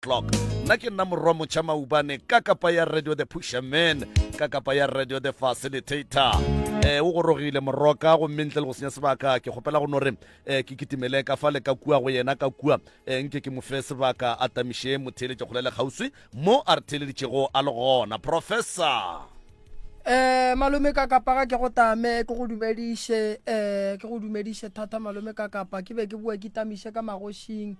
Clock. Nna ke nna morwa motšha maubane ka kapa ya Radio The Pusherman, ka kapa ya Radio The Facilitator. Eh, o gorogile moroka gomme ntle le go senya sebaka ke kgopela go no re eh, ke kitimele ka fa le ka kua go yena ka kua eh, nke ke mo fe sebaka a tamiše motheeletše kgole le kgauswi mo a re theeleditšego a le gona. Professor. Eh malome ka kapa ga ke go tame ke go dumediše eh ke go dumediše thata malome ka kapa ke be ke boe ke tamiše ka magošing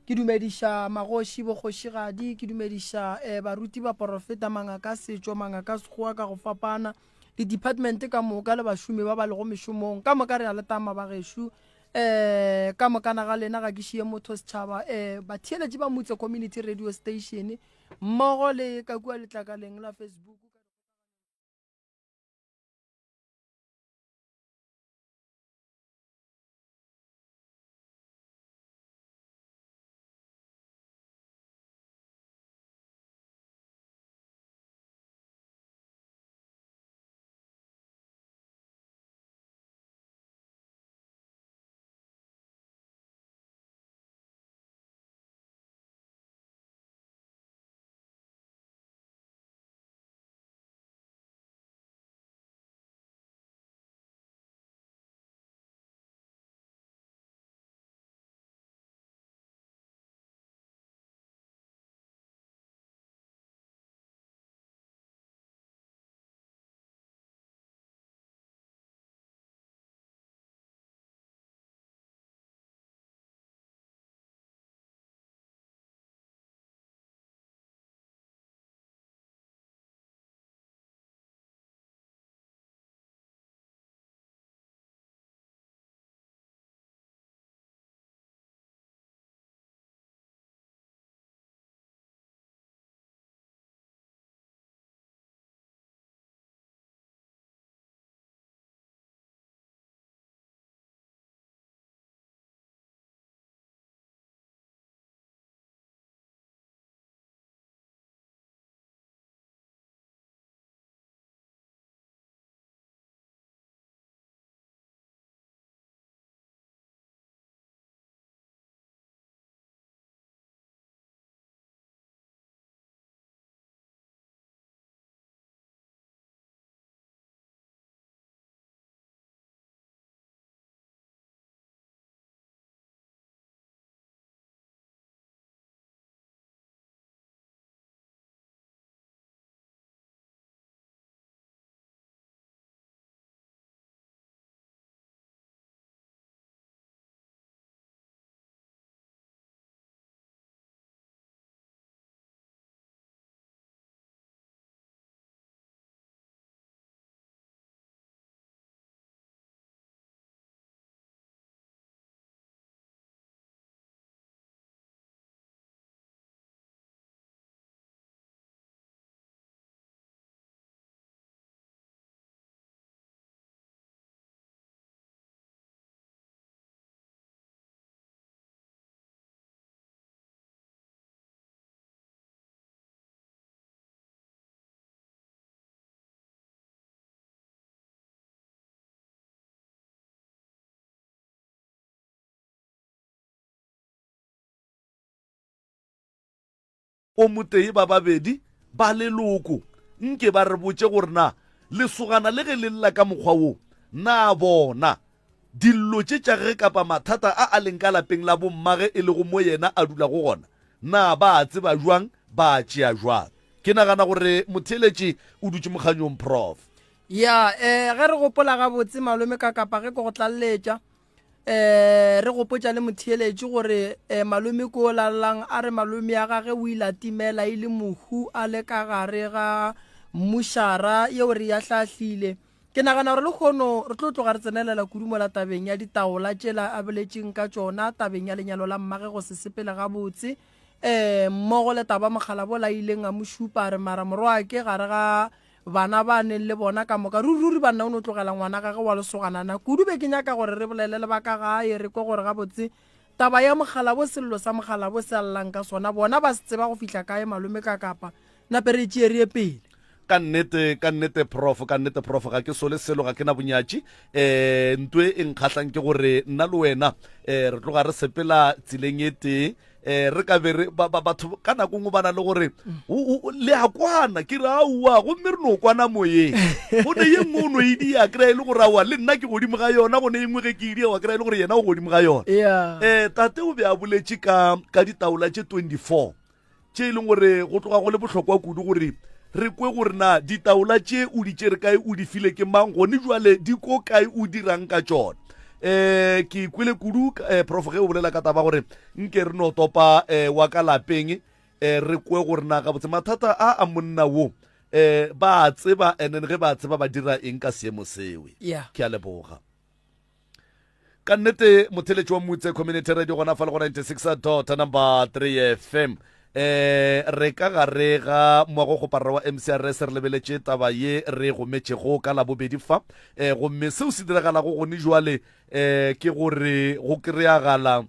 Ke dumediša magoši, bokgošigadi, ke dumediša eh, baruti, baporofeta, mangaka a setšo, mangaka a sekgowa ka go fapana, di-department ka moka le bašomi ba ba lego mešomong. Ka moka re a le tama bagešo. Eh, ka moka naga lena ga ke šie motho setšhaba. Eh, batheeletši ba Mutse Community Radio Station mmogo le ka kua letlakaleng la Facebook. O motee ba babedi ba leloko nke ba re botše gore na lesogana le ge le lla ka mokgwa wo, na bona dillo tše tša gage kapa mathata a a leng ka lapeng la bommage e lego mo yena a dulago gona, na ba a tseba bjang, ba a tšea bjang? Ke nagana gore motheeletši o dutše mokganyong. Prof. Ya, eh, ge re gopola gabotse malome ka kapa ge ke go tlaleletša, eh re gopotša le motheeletši gore eh, malome ko lallang a re malome ya gage o ile a timela e le mohu a le ka gare ga mmušara yeo re ya hlahlile ke nagana gore lekgono re tlo tloga re tsenelela kudu mola tabeng ya ditaola tšela a boletšeng ka tšona tabeng ya lenyalo la mmage go se sepele gabotse um mmogo le taba mogala bola ileng a mo šupa a re mara morwake gare ga Bana ba neng le bona ka moka. Ruri, ruri banna o no tlogela ngwana gage wa lesogana na? Kudu be ke nyaka gore re bolele le ba ka gae re kwe gore gabotse taba ya mokgalabo sello sa mokgalabo se a llang ka sona bona ba se tseba go fihla kae malome ka kapa nape re tšee re ye pele. Ka nnete, ka nnete Prof, ka nnete Prof, ga ke sole selo, ga ke na bonyatši. Um nto e nkgahlang ke gore nna le wena um re tloga re sepela tseleng e tee. um re ka be re batho ka nako nngwe ba na le gore le a kwana ke re aowa gomme re no kwana moyeng go ne ye nngwe o no e dia kry e le gore aowa le nna ke godimo ga yona go ne e nngwe ge ke e dia wa kry e le gore yena o godimo ga yona um tate o be a boletše ka ka ditaola tše 24 tše e leng gore go tloga go le bohlokwa kudu gore re kwe gore na ditaola tše o di tšere kae o di file ke mang gone jwale di ko kae o dirang ka tšona um ke kwele kudu um prof ge o bolela ka taba gore nke re no topa um wa ka lapeng um re kwe gore na gabotse mathata a a monna wo um ba a tseba and then ge ba tseba ba dira eng ka seemo sewe ke a leboga ka nnete motheletši wa mutse community radio gona fa le go 96 dot number 3 fm eh re ka gare ga moago goparara wa mcrs re lebeletše taba ye re gometšego ka labobedi fa eh gomme seo se diragalago gone jwale eh ke gore go kry-agala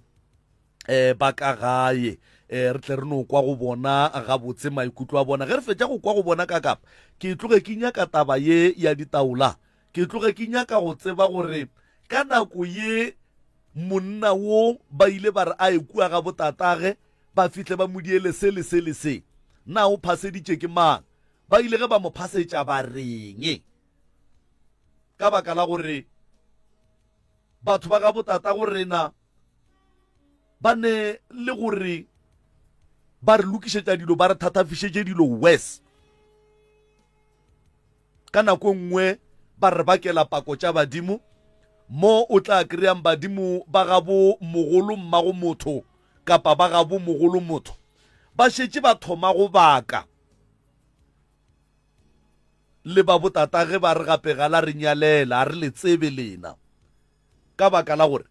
eh ba ka gae eh re tle re no kwa go bona gabotse maikutlo a bona ge re fetša go kwa go bona ka kapa ke tloge ke nyaka taba ye ya ditaola Ke tloge ke nyaka go tseba gore ka nako ye monna wo ba ile ba re a ye kua ga botatage ba fihle ba mo diele se le se le se. Na o phaseditše ke mang? Ba ile ge ba mo phasetša ba reng? Ka baka la gore batho ba ga botatago rena ba ne le gore ba re lokišetša dilo ba re thatafišetše dilo worse. Ka nako e nngwe ba re bakela pako tša badimo, mo o tla kry-ang badimo ba gabo mogolo mmago motho kapa ba gabo mogolo motho ba šetše ba thoma go baka le ba botatage ba re gape ga la re nyalela, a re le tsebe lena. Ka baka la gore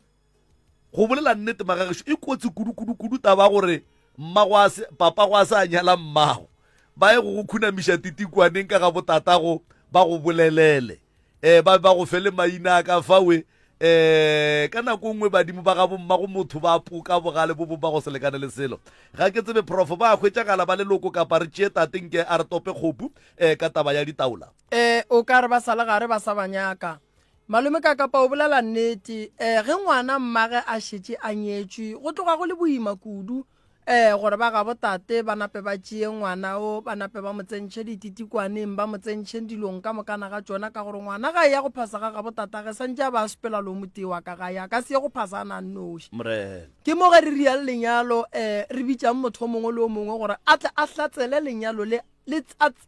Go bolela nnete magagešo e kotsi kudu-kudu-kudu taba gore mmago a se papago a se a nyala mmago ba ye go go khunamiša titikwaneng ka ga botatago ba go bolelele um ba ba go fe le maina a ka fawe um ka nako nngwe badimo ba gabo mmago motho ba poka bogale bo bo ba go se lekane le selo ga ke tsebe profo ba hwetšagala ba leloko kapa re tšee tate nke a re tope kgopu um ka taba ya ditaola um o ka re ba sa le gare ba sa ba nyaka Malome Kakapa o bolela nnete. Um ge ngwana mmage a šetše a nyetšwe, go tloga go le boima kudu um gore ba gabo tate ba nape ba tšee ngwana o, ba nape ba mo tsentšhe dititikwaneng, ba mo tsentšhe dilong ka mokana ga tšona, ka gore ngwana ga e ya go phasa ga gabo tatage, santše a ba a sepela le o motee wa ka gae, a ka se ye go phasa a na nnoši. Morena. Ke mo ge re riang lenyalo, um re bitšang motho o mongwe le o mongwe gore a tle a hlatsele lenyalo le, le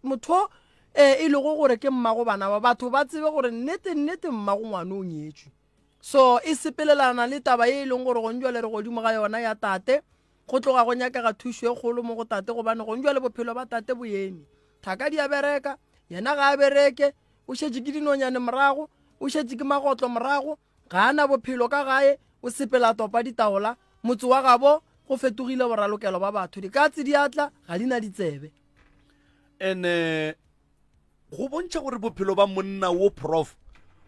motho o E, e lego gore ke mmago bana ba, batho ba tsebe gore nnete nnete mmago ngwana o nyetšwe. So e sepelelana le taba ye e leng gore gong jwale re godimo ga yona ya tate, go tloga go nyakega thušo e kgolo mo go tate gobane gong jwale bophelo ba tate bo eme. Thaka di a bereka, yena ga a bereke, o šetše ke dinonyane morago, o šetše ke magotlo morago, ga a na bophelo ka gae, o sepela topa ditaola, motse wa gabo go fetogile boralokelo ba batho, dikatse di a tla, ga di na ditsebe. Ene go bontšha gore bophelo ba monna wo prof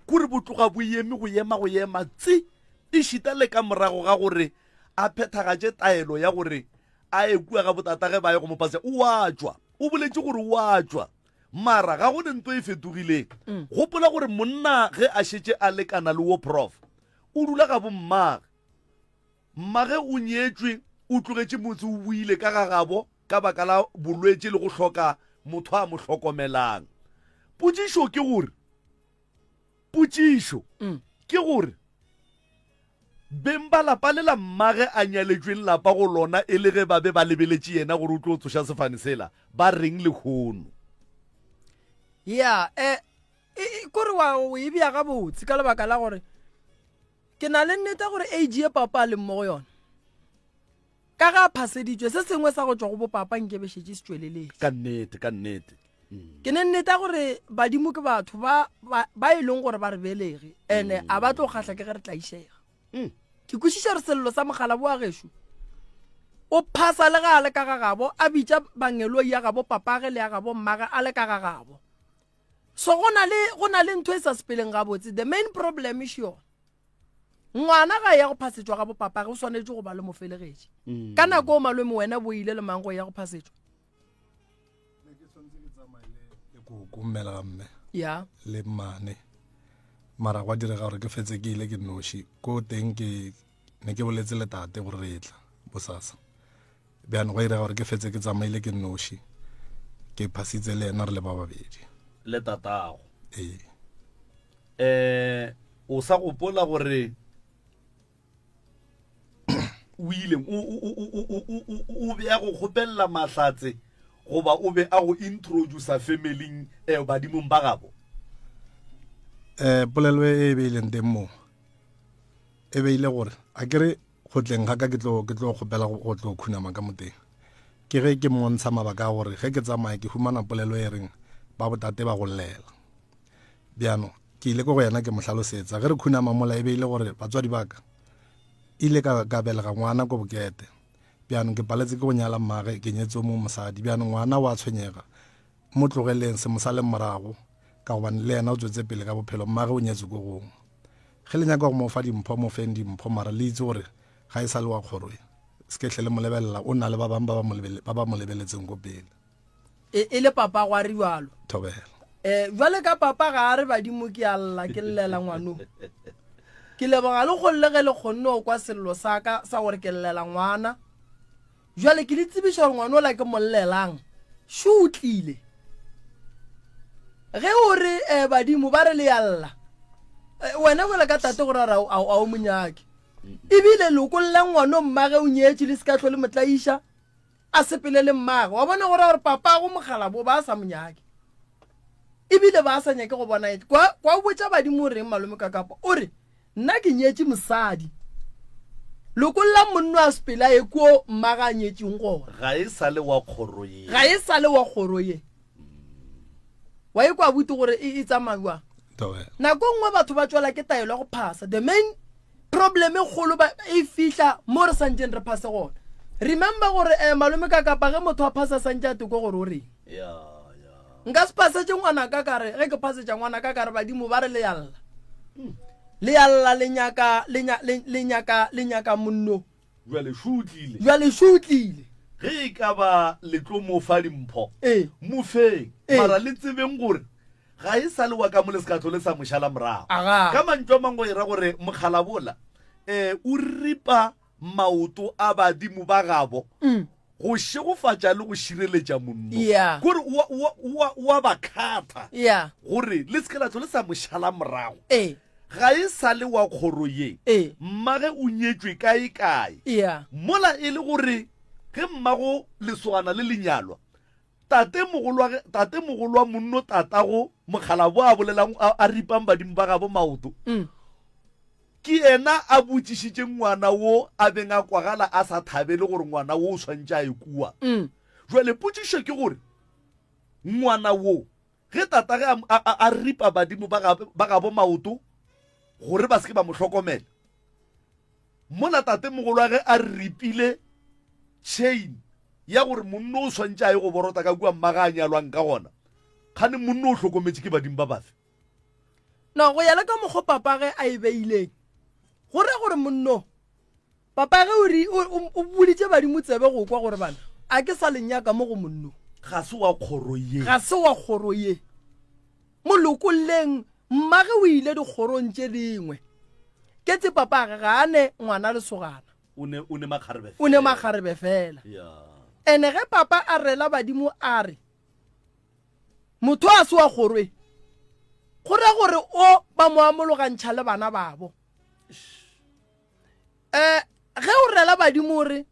kore bo tloga bo eme go ema go ema tsi ešita le ka morago ga gore a phethagatše taelo ya gore a ye kua ga botatage ba ye go mo pasa o a tšwa o boletše gore o a tšwa mara ga go ne nto e fetogileng mm. gopola gore monna ge a šetše a lekana le wo prof o dula ga bommage Mmage o nyetšwe, o tlogetše motse o boile ka ga gabo ka baka la bolwetši le go hloka motho a mo hlokomelang. Potšišo ke gore, potšišo mm. ke gore beng ba lapa le la mmage a nyaletšweng lapa go lona e le ge ba be ba lebeletše yena gore o tlo tsoša sefane sela ba reng lehono? Ya, eh, e, e, kore wa o e bea gabotse ka lebaka la gore Ke na le nnete gore age ye papa a leng mo go yona, ka ge a phaseditšwe, se sengwe sa go tšwa go bopapa nke be šetše se tšweleletše. Ka nnete, ka nnete. Mm. Ke ne nnete ya gore badimo ke batho ba, ba, ba e leng gore ba re belege, ene a ba tlo kgahla ke ge re tlaišega. Mm. Ke kwešiša gore sello sa mogala bo wa gešo, o phasa le ge a le ka ga gabo, a bitša bangeloi ya gabo papage le ya gabo mmage a le ka ga gabo. So go na le go na le ntho e sa sepeleng gabotse. The main problem is yona. Ngwana ga ya go phasetšwa ga bopapage o swanetše go ba le mofelegetši. Mm. Ka nako o malome wena bo ile le mang go ya go phasetšwa? Ne ke tshwanetse ke tsamaye le koko mmela ga mme. Ya. Le mmane. Mara gwa direga gore ke fetse ke ile ke noši. Ko teng ke ne ke boletse le tate gore re tla bosasa. Bjano gwa irega gore ke fetse ke tsamaile ke nnoši, ke phasitse le yena re le ba babedi. Le tatago. Ee. Eh, o sa gopola gore o ile o be a go kgopelela mahlatse goba o be a go introducer familing eh, badimong ba gabo? Eh, polelo e e beileng teng mo e beile gore a kere go tleng ga ka ke tlo ke tlo kgopela go tlo khunama ka moteng ke ge ke mmontsha mabaka a gore ge ke tsamaya ke humana polelo e reng ba botate ba go llela bjano ke ile ko go yena ke mo hlalosetsa ge re khunama mola e be ile gore batswadi ba ka ile ka ka belega ngwana ko bokete bjanong ke paletse ke go nyala mmage ke nyetse mo mosadi bjanong ngwana wa tshwenyega Mo tlogeleng, se mo saleng morago, ka gobane le yena o tswetse pele ka bophelo, mmage o nyetswe ko gongwe. Ge le nyaka go mo fa dimpho, mo feng dimpho, mara le itse gore ga e sa le wa kgoro ye. Se ke hle le mo lebelela, o na le ba bangwe ba ba mo lebele, ba ba mo lebeletseng ko pele. E, e le papa gwa rialo. Thobela. E, jwale ka papa ga a re badimo ke a lla ke llela ngwano. Ke leboga le kgolle ge le kgonne go kwa sello sa ka sa gore ke llela ngwana. Bjale ke le tsebiša gore ngwana ola ke mo llelang šo o tlile. Ge o re eh, badimo ba re le ya lla eh, wena jale ka tate gore a re a o monyake ebile lokolla ngwano mmage o nyetše le se ka tlho le motlaiša a sepele le mmage wa bona gore gore papago mogalabo ba sa monyake ebile ba sa nyake go bona kwa kwa botša badimo o reng malome ka kapa o re Nna ke nyetše mosadi. Lokollang monno a sepele a ye kuo mmaga a nyetšeng gona. Ga e sa le wa kgoro ye. Ga e sa le wa kgoro ye. Wa ikwa abuti gore e, e tsamaya bjang? Nako e nngwe batho ba tšwela ke taelo ya go phasa. The main problem e kgolo ba e fihla mo re santšeng re phase gona. Remember gore eh, malome ka kapa ge motho a phasa santše a teko gore o reng. Yeah. Nka se phasetše ngwanaka ka re, ge ke phasetša ngwanaka ka re badimo ba re le ya lla. Le ya lla le nyaka, le nya, le, le nyaka, le nyaka monno. Bjale šo o tlile. Bjale šo o tlile. Ge e ka ba le tlo mo fa dimpho, Ee. mo feng. Ee. Mara le tsebeng gore ga e sa le wa ka mo le se ka tlo le sa mo šala morago. Aga. Ka mantšu a mangwe go e ra gore mokgalabola um o ripa maoto a badimo ba gabo go šegofatša le go šireletša monno. Yeah. Kore o a- o a- o a- o a ba kgatha Yeah. gore le se ke la tlo le sa mo šala morago. Ee. Ga e sa le wa kgoro ye. Ee. Mmage o nyetšwe kae kae. Yeah. Mola e le gore ge mmago lesogana le le nyalwa, tatemogolwa tatemogolwa monno tatago mokgalabo a bolelang a, a ripang badimo ba gabo maoto. Mm. Ke yena a botšišitše ngwana wo a beng a kwagala a sa thabele gore ngwana wo o swantše a ye kua. Mm. Jwale potšišo ke gore ngwana wo ge tatage a, a, a, a ripa badimo ba gabo, ba gabo maoto gore ba se ke ba mo hlokomela, mola tatemogolwage a ripile chain ya gore monno o swantše a ye go borota ka kua mmaga a nyalwang ka gona, kgane monno o hlokometše ke badimo ba bafe? No, go ya le ka mokgo papage a e beileng, go ra gore monno, papage o ri, o, o, o boditše badimo tsebe go kwa gore bana, a ke sa le nyaka mo go monno. Ga se wa kgoro ye. Ga se wa kgoro ye. Mo lokolleng, mmage o ile dikgorong tše dingwe. Ke tse papage ga a ne ngwana lesogana. O ne, o ne makgarebe O ne makgarebe fela. Yeah. Ene ge papa a rela badimo a re, Motho a se wa kgoro e, go ra gore o ba mo amologantšha le bana babo. Um ge o rela badimo o re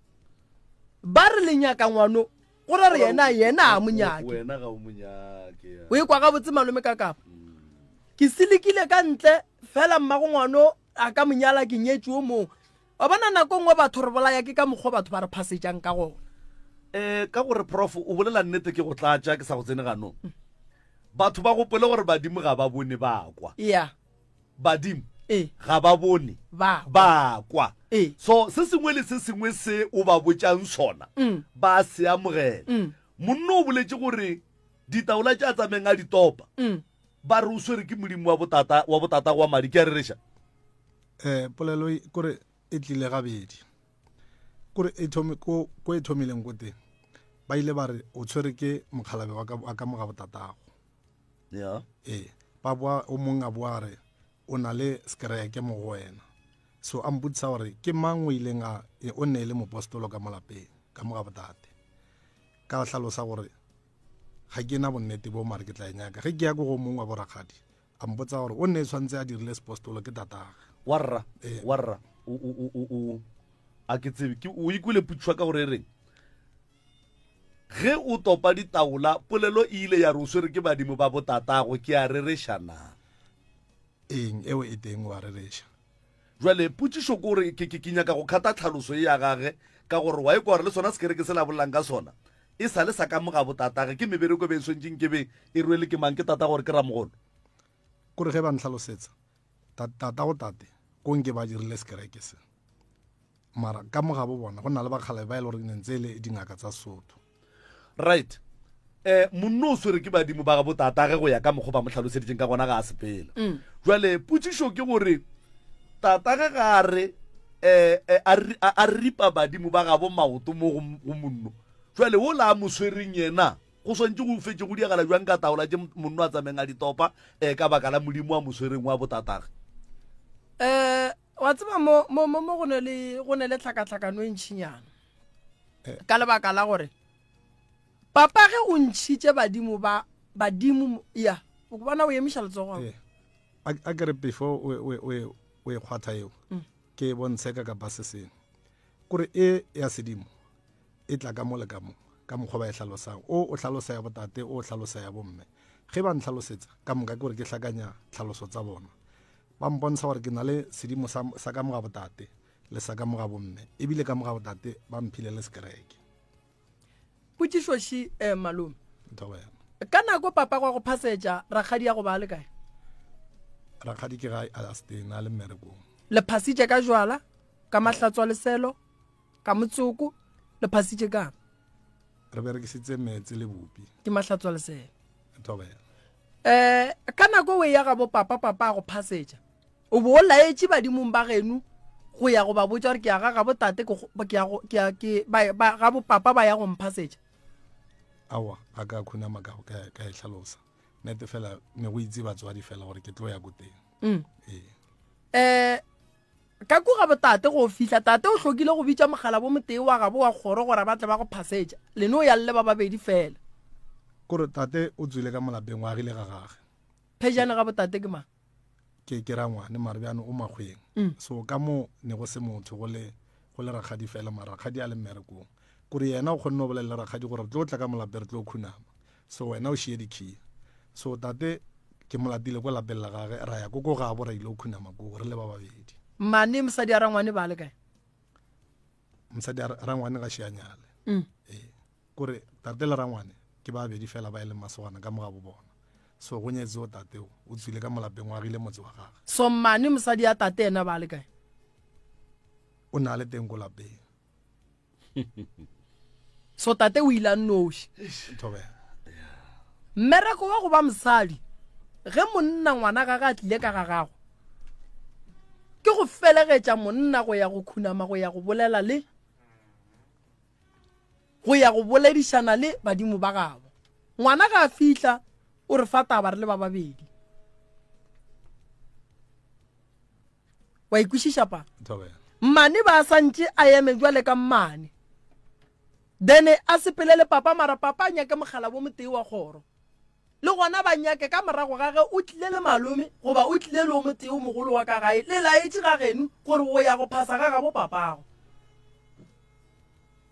ba re le nyaka ngwano, go ra re yena yena a mo nyake. Wena ga o mo nyake. ya. O e kwa gabotse malome ka kapa. Ke silikile ka ntle fela mmago ngwano a ka mo nyala ke nyetše o mongwe. Wa bona nako nngwe batho re bolaya ke ka mokgwa batho ba re phasetšang ka gona. Um ka gore prof o bolela nnete ke go tlatša ke sa go tsene ganong. Batho ba gopole gore badimo ga ba bone ba kwa. Yeah. Badimo Ee. ga ba bone Ba kwa. ba kwa. Ee. So se sengwe le se sengwe se o ba botšang sona Mm. ba se amogela. Mm. Monna o boletše gore ditaola tše a tsameng a di topa Mm. ba re o swere ke modimo wa botata wa botata wa madi ke a rereša. Eh, polelo e, kore e tlile gabedi kore e thomi ko ko e thomileng ko teng ba ile ba re o tshwere ke mokgalabe wa ka wa ka mo ga botatago ya ee ba boa o mong a boa re o na le sekereke mo go wena so a mpotsisa gore ke mang o ileng a o nne e le mopostolo ka mo lapeng. ka mo ga botate ka hlalosa gore ga ke na bonnete bo mare ke tla e nyaka ge ke ya ko go mongwe wa borakgadi a mpotsa gore o nne e tshwanetse a dirile sepostolo ke tatage warra ee. warra o a ke tsebe ke o ikwele putšwa ka gore e reng ge o topa ditaola polelo e ile ya re o swere ke badimo ba botatago ke a rereša na eng eo e teng wa rereša Jwale potšišo ke gore ke, ke, ke nyaka go kgata tlhaloso ye ya gage, ka gore wa ekwa gore le sona sekereke se la bolelang ka sona e sa le sa ka moga botatage, ke mebereko e be e swantšeng ke be e rwele ke mang, ke tata gore ke ramogolo. Kore ge ba ntlhalosetsa, ta, tatago tate, ko nke ba dirile sekereke se. Mara ka mogabo bona go na le bakgalabe ba e le gore ne ntse e le dingaka tsa Sesotho. Right. Eh, monno o swere ke badimo ba ga botatage go ya ka mokgwa ba mo hlaloseditseng ka gona ga a sepela. Mm. Jwale potšišo ke gore tatage ga a re eh, eh, a ripa badimo ba gabo maoto mo go monno. Jwale o la mo swereng yena go swantse go fetse go diagala jwang ka taola tše monno a tsameng a ditopa eh, ka baka la modimo a mo swereng wa botatage. Eh, wa tseba mo mo mo go ne le go ne le tlhakatlhakano e ntšhinyana. Eh. Ka lebaka la gore papa ge o ntšhitše badimo ba badimo ya o bona o emiša letsogo eh, a ke re before o e kgwatha eo mm. ke e bontshe ka kapa se sengwe kore e ya sedimo e tla ka mo le ka mo ka mokgwa ba e hlalosang o o hlalosa ya botate o hlalosa ya bomme ge ba ntlhalosetsa ka moka ke gore ke hlakanya tlhaloso tsa bona ba mpontsha gore ke na le sedimo sa ka moga botate le sa ka moga bomme ebile ka moga botate ba mphile le sekereke potšišoši um eh, malome ka nako papa gwa go phasetša rakgadi ya go ba le kae rakgadi ke ga a steng a le mmerekong le phasitše ka jwala ka mahlatswa leselo ka motsoko le phasitše kang re berekisitse meetse le bopi ke mahlatswa leselo um eh, ka nako o e ya gabo papa papa a go phasetša O bo o laetše badimong ba geno go ya go ba botša gore ke ya ga gabo tate ke ya go ke ya ke ba ba gabo papa ba ya go mphasetša. Aowa, ga ka khunama ka ka ka e hlalosa. Nete fela ne go itse batswadi fela gore ke tlo ya ko teng. Mm. Ee. Eh ka ku ga botate go fihla tate o hlokile go bitša mogala bo motee wa gabo wa kgoro gore ba tle ba go phasetša lene o ya le ba babedi fela. Kore tate o tswile ka molapeng wa agile ga gage. Phejane ga botate ke mang? Ke ke rangwane mare bjano o makgweng mm. so ka mo ne go se motho go le go le rakgadi fela mara rakgadi a le mmerekong kore yena o kgonne go bolelela rakgadi gore re tlo tla ka molape re tlo khunama so wena o šie dikhiya so tate ke molatile ko lapeng la gage ra ya ko ko gabo ra ile go khunama koo re le ba babedi mane mosadi a rangwane ba le kae mosadi a rangwane ga šianyale mm. ee Kore tate le rangwane ke ba babedi fela ba e leng masogana ka mo ga bo bona. So go nyetse o tate o, o tswile ka mo lapeng o agile motse wa gage. So mmane mosadi ya tate yena ba le kae? O ne a le teng ko lapeng. So tate o ile a nnoši. Thobela. Mmereko wa go ba mosadi ge monna ngwana gage a tlile ka ga gago ke go felegetša monna go ya go khunama go ya go bolela le go ya go boledišana le badimo ba gabo. Ngwana ga a fihla o re fa taba re le ba babedi. Wa ikwešiša pa? Mmane ba santše a eme jwale ka mmane. Then a sepele le papa mara papa a nyake mogala bo motee wa kgoro. Le gona ba nyake ka morago ga ge o tlile le malome goba o tlile le o motee o mogolo wa ka gae le laetše ga geno gore o ya go phasa ga gabo papago.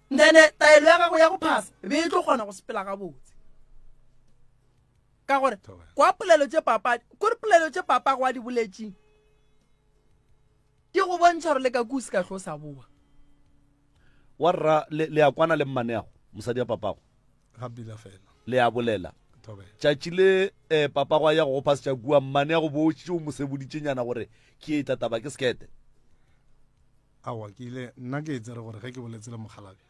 Then taelo ya gago ya go phasa be e tlo kgona go sepela gabotse. Ka gore kwa polelo tše papa kore polelo tše papago a di boletšeng di go bontšha gore le ka kua se ka hlo sa boa. Wa rra le, le a kwana le mmaneago mosadi ya papago? Ga pila fela. Le a bolela. Tšatši le eh, papago a ya go go phasetša kua mmaneago bo o mo seboditšenyana gore ke etla taba ke sekete. Aowa ke ile nna ke e tsere gore ge ke boletse le mokgalabje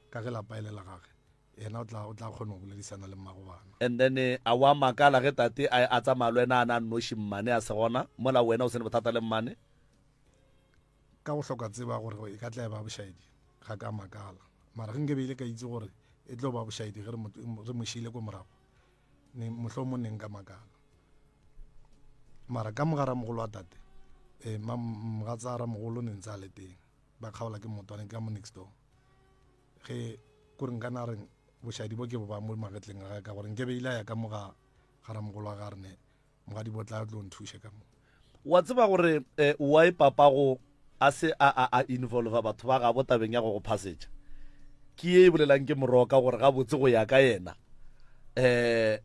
ka ge lapa e le la gage yena o tla o tla kgona go boledisana le mmago bana. And then a wa makala ge tate a a tsamaya le wena a na a nnoši mmane a se gona mola wena o se ne bothata le mmane? Ka go hloka tseba gore e ka tla e ba bošaedi ga ka makala mara ge nke be ile ka itse gore e tlo ba bošaedi ge re mo šiile ko morago ne mohlomong ne nka makala. Mara ka mogara mogolo wa tate eh, mogatsa ramogolo ne ntse a le teng ba kgaola ke motwane ka mo next door ge. Kore nka na reng bošadi bo ke bo ba mo magetleng a ka gore nke be ile ya ka mo ga ga ramogolo wa ga rene mogadi bo tla tlo nthuše ka mo. Wa tseba gore eh, why papago a se a a a involve batho ba gabo tabeng ya go go phasetša? Ke ye e bolelang ke Moroka gore gabotse go ya ka yena eh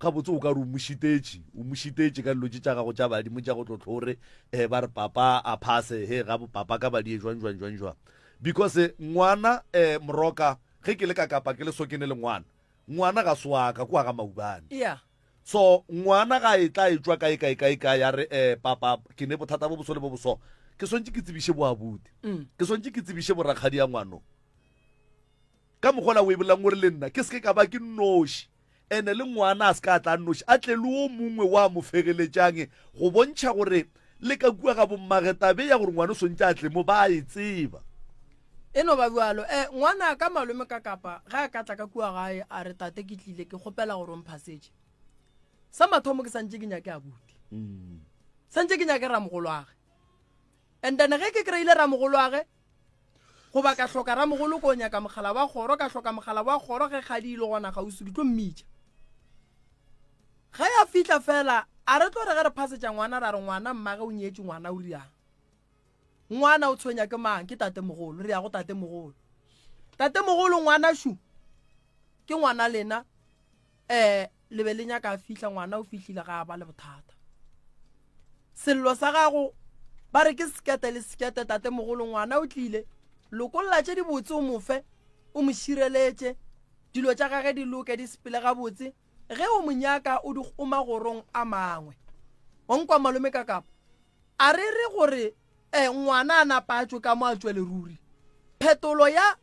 gabotse o ka re o mo šitetše, o mo šitetše ka dilo tše tša gago tša badimo tša go tlo hlore eh ba re papa a phase he ga bo papa ka badie jwang jwang jwang jwang. Because ngwana eh Moroka ge ke le ka kapa ke le so ke ne le ngwana, ngwana ga se wa ka ke wa ga Maubane. Yeah. So ngwana ga e tla e tšwa kae kae kae kae ya re eh papa ke ne bothata bo boso le bo boso ke swantše ke tsebiše boabuti mm. ke swantše ke tsebiše borakgadi ya ngwano ka mokgola o e bolelang gore le nna ke seke ka ba ke noši ene le ngwana a se ka tla noši a tle le o mongwe wa mo fegeletšang go bontšha gore le ka kua ga bommage tabe ya gore ngwana o swantše a tle mo ba e tseba E no ba bjalo. E, ngwanaka malome ka kapa ge a ka tla ka kua gae a re tate ke tlile ke kgopela gore o mphasetše. Sa mathomo ke santše ke nyake abuti. Mm. Santše ke nyake ramogolwage. And then ge ke kry-ile ramogolwage goba ka hloka ramogolo ko nyaka mogala wa kgoro ka hloka mogala wa kgoro ge kgadi e le gona gausi ke tlo mmitša. Ge a fihla fela a re tlo re ge re phasetša ngwana ra re ngwana mmage o nyetše ngwana o riang. Ngwana o tshwenya ke mang? Ke tatemogolo. Re ya go tatemogolo. Tatemogolo ngwana šu ke ngwana lena eh le be le nyaka a fihla ngwana o fihlile ga a ba le bothata. Sello sa gago ba re ke sekete le sekete tatemogolo ngwana o tlile lokolla tše dibotse o mofe o mo šireletše dilo tša gage di loke di sepele gabotse ge o mo nyaka o di o magorong a mangwe wa nkwa malome ka kapa A re re gore eh, ngwana a napa a tšwe ka mo a tšwele ruri. Phetolo ya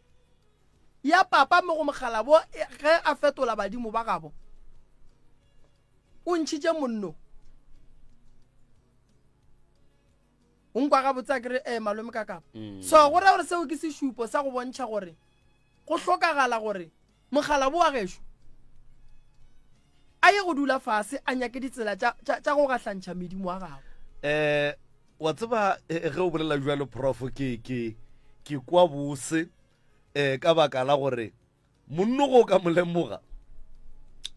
ya papa mo go mogalabo e, ge a fetola badimo ba gabo o ntšhitše monno. O nkwa gabotse a kere eh, malome ka kapa. Mm. So go ra gore seo ke sešupo sa go bontšha gore go hlokagala gore Mokgalabo wa gešo a ye go dula fase a nyake ditsela tša go gahlantšha medimo wa gagwe. Um wa tseba eh, ge o bolela jalo prof ke ke ke kwa bose um ka baka la gore monno go ka mo lemoga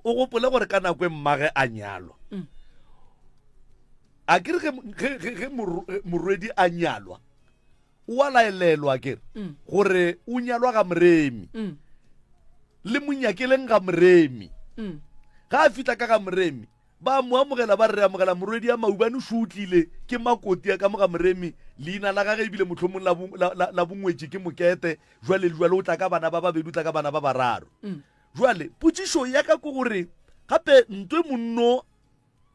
o gopole gore ka nako e mmage a nyalwa mm. a ke re ge morwedi a nyalwa o a laelelwa ke mm. gore o nyalwa ga moremi mm. le monyakeleng ga moremi mm. ga a fihla ka ga moremi ba mo amogela ba re amogela morwedi ya maubane o tlile ke makoti ya ka mo ga moremi leina la gage ebile mohlomong la bongwetši ke mokete jwale le jwale o tla ka bana ba babedi o tla ka bana ba bararo jwale potšišo ya ka ke gore gape ntwe monno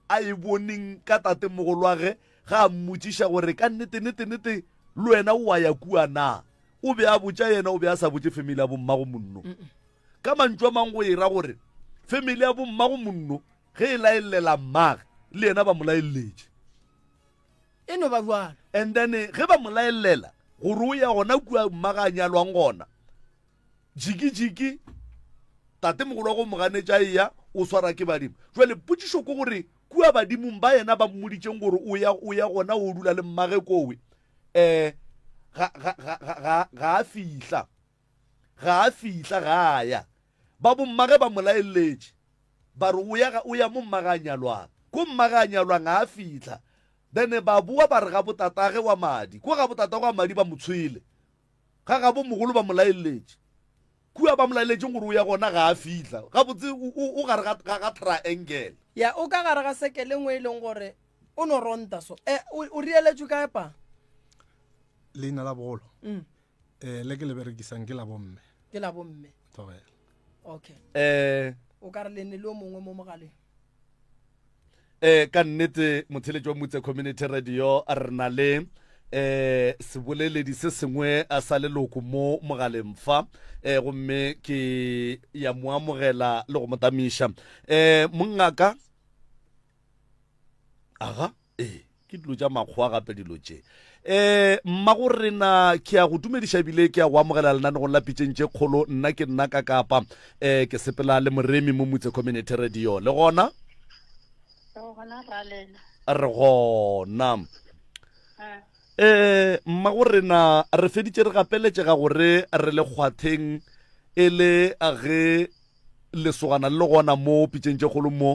a e boneng ka tatemogolwage ga a mmotšiša gore ka nnete nete nete le wena o a ya kua na. O be a botša yena, o be a sa botše family ya bommago monno. Ka mantšu a mang go e ra gore family ya bommago monno ge e laellela mmage le yena ba mo laelletše. E no ba bjalo. And then ge ba mo laellela gore o ya gona kua mmage a nyalwang gona, jiki-jiki tatemogolo wa go mo ganetša eya o swara ke badimo jale potšišo ke gore kua badimong ba yena ba mmoditšeng gore o ya o ya gona o dula le mmage kowe um ga ga ga ga ga a fihla ga a fihla ga a ya ba bommage ba mo laeletše ba re o ya o ya mo mmage a nyalwang ko mmage a nyalwang ga a fihla then ba boa ba re ga botatage wa madi ko ga botatage wa madi ba mo tshwele Ga gabo mogolo ba mo laeletše. Kua ba mo laeletšeng gore o ya gona ga a fihla. Gabotse o gare ga, ga, ga triangle. Ya, o ka gare ga sekele nngwe e leng gore o no ronta so. E, o, o rieletšwe kae pa? Leina la bogolo? Mm. Eh, le ke le berekisang ke la bomme. Ke la bomme. Thobela. Okay. Eh. O ka re le ne le o mongwe mo mogaleng. Eh ka nnete motheletši wa Mutse Community Radio re na le eh seboleledi se sengwe a sa leloko mo mogaleng fa eh gomme ke ya mo amogela le go mo tamiša eh mongaka aga ee ke dilo tša makgowa gape dilo tše um mmago rena ke ya go dumediša ebile ke ya go amogela lenanegong la pitšeng tše kgolo nna ke nna ka kapa um ke sepela le moremi mo motse community radio le gona re gona um mmago rena re feditše re gapeletšega gore re le kgwatheng. E le ge lesogana le le gona mo pitšeng tše kgolo mo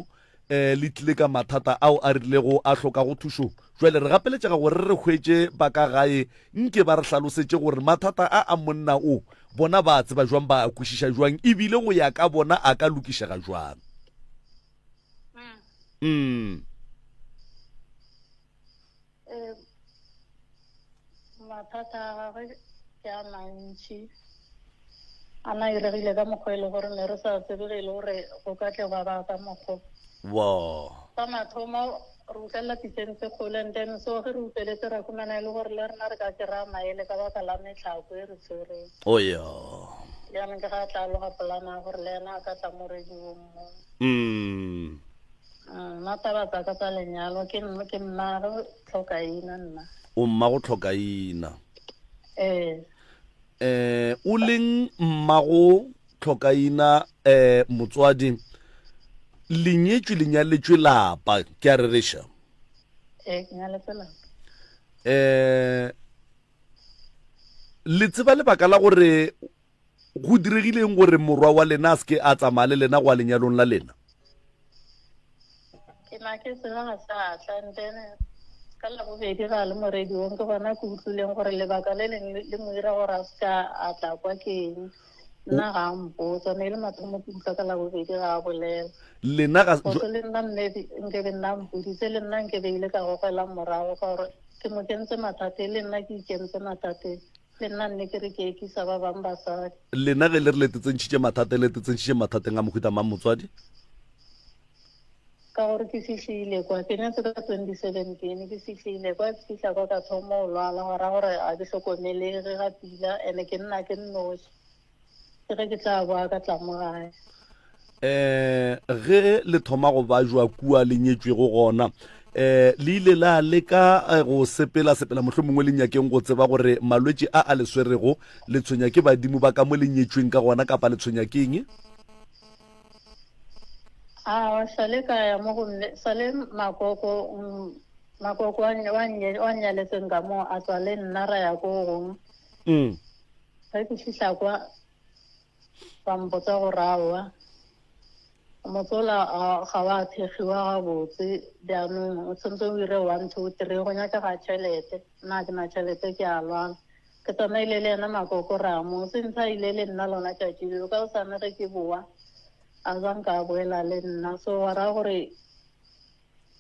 um le tlile ka mathata ao a rilego a hlokago thušo. Jwale re gapeletšega gore re hwetše ba ka gae nke ba re hlalosetše gore mathata a a monna o bona ba a tseba jwang, ba a kwešiša jwang ebile go ya ka bona a ka lokišega jwang. Mm. Eh, mathata a gagwe ke a mantši a na iregile ka mokgwa e le gore ne re sa tsebe ge e le gore go ka tle gwa ba ka mokgwa Wa. sa mathomo re utlwelela pitseng tse kgolo and then so ge re utlweletse ra humana e le gore le rena re ka kry-a maele ka baka la metlhako e re tshwereng O ya. jaanong ke ga a tla loga polana ya gore le ena a ka tla mo radiong mo Mm. Nna taba tsa ka tsa lenyalo ke nna ke mmago tlhokaina nna. O mmago tlhokaina. Ee. Eh o leng mmago tlhokaina eh motswadi le nyetšwe le nyaletšwe lapa ke a rereša? Ee ke nyaletswe lapa. Eh le tseba lebaka la gore Go diregile eng gore morwa wa lena a se ke a tsamaya le lena go ya lenyalong la lena? Ke na ke tseba ga se a tla and then ka labobedi ga le mo radiong ke gona ke utlwileng gore lebaka le leng le mo ira gore a se ka a tla kwa ke eng. Nna ga a mpotsa, ne e le mathomo ke utlwa ka labobedi ga a bolela. Lena ga Gote le nna mme nke be nna mpoditse le nna nke be ile ka gogela morago ka gore ke mo kentse mathateng le nna ke ikentse mathateng. Le nna nne ke re ke ekisa ba bang basadi. Lena ge le re le tetsentšhitše mathateng, le tetsentšhitše mathateng a mohuta mang motswadi? Ka gore ke fihlile kwa, ke nyetse ka 2017, ke fihlile kwa, ke fihla kwa ka thoma go lwala, gwa ra gore ga ke hlokomelege ga pila, ene ke nna ke nnoši. Ke ge ke tla boa ka tla mo gae. Um ge le thoma go bajwa kua le nyetšwego gona, um le ile la leka eh, go sepela sepela mohlomongwe le nyakeng go tseba gore malwetši a a le swerego le tshwenya ke badimo ba ka mo le nyetšweng ka gona kapa le tshwenya ke eng? Aowa, sale ka ya mo go mme, sale makoko, mm, makoko wa wa wa nnyaletseng ka moo a tswa le nna ra ya ko gongwe. Mm. Ge ke fihla kwa, ba mpotsa gore aowa, motse ola ga wa thekgiwa gabotse, bjanong o tshwanetse o dire one, two, three, go nyakega tšhelete. Nna ga ke na tšhelete, ke a lwala. Ke tsamaile le yena makoko ra mo, since a ile le nna lona tšatši leo, ka gosane ge ke boa, a zanka a boela le nna. So gwa raya gore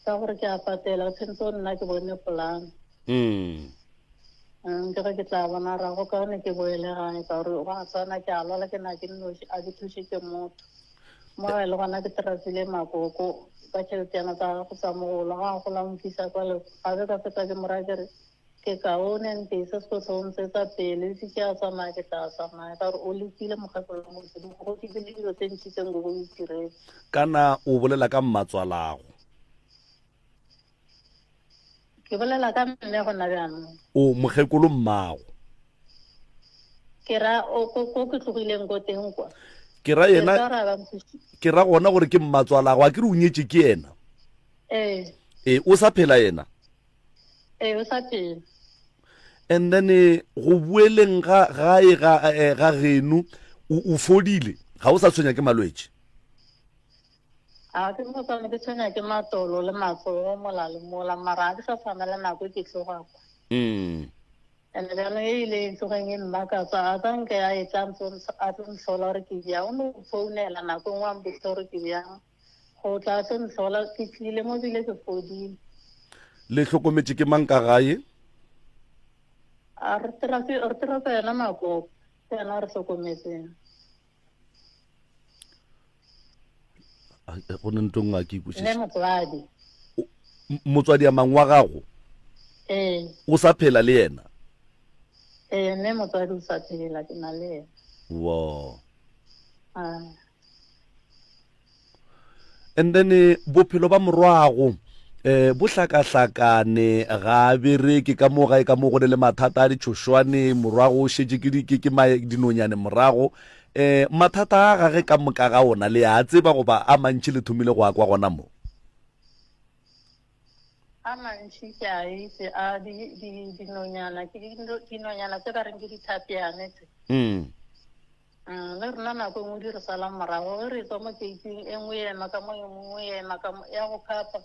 Ka gore ke a patela, tshwentse o nna ke bone polane. Mm. Mm, ke ge ke tla bona ra go kaone ke boele gae ka gore go a tshwana ke a lwala ke na ke nnoši a ke thuše ke motho. Mo gae le gona ke trasile makoko ka tšheletana tsa go tsa mogolo ga a gola nkisa kwa le ga be ka feta ke mo raya ke re Ke kaone ntese sekotlong se sa pele, se ke a tsamaya ke tla tsamaya ka gore o lekile mokgekolo wa modimo go ke le dilo tse ntši tse nko go itiretse. Kana o bolela ka mmatswalago? Ke bolela ka mme gona bjaanong. O mokgekolo mmago? Ke ra o ko ko ke tlogileng ko teng kwa. Ke ra yena ke ra gona gore ke mmatswalago a ke re o nyetše ke yena. Ee. Ee o sa phela yena? Ee, o sa phela. And then eh, go boeleng ga gae ga eh, ga geno o o fodile ga o sa tshwenya ke malwetši A ke mo tsane ke tshwenya ke matolo le matsogo mola le mola mara ga ke sa tshwana le nako e ke tloga kwa. mm. And jaanong e ile e tlogeng e mmakatsa a ka nke a e tla a tlo ntlhola gore ke bjang o no founela nako e nngwe a mpotsa gore ke bjang Go tla se ntlhola ke tlile mo bile ke fodile. Le hlokometše ke mang ka gae? A re tira re tira ka yena makoko, ke yena a re hlokometseng. Go ne ntho nngwe a ke ikwešiše. Ne motswadi. Motswadi a mang wa gago? Ee. O sa phela le yena? Ee, ne motswadi o sa phela, ke na le yena. Wo. Ah. And then eh, bophelo ba morwago eh bo hlakahlakane ga a bereke ka mo gae ka mo go ne le mathata a ditšhošwane morwago o šetše ke ke ke dinonyane morago eh mathata a gage ka moka ga ona le a tseba goba a mantši le thomile go a kwa gona mo a mantši ke a itse a dinonyana ke dinonyana tse ba reng ke dithapiane tse mm. Mm, le rena nako e nngwe di re salang morago ge re tswa mo keiting e nngwe e ema ka mo e nngwe e ema ka mo ya go phapa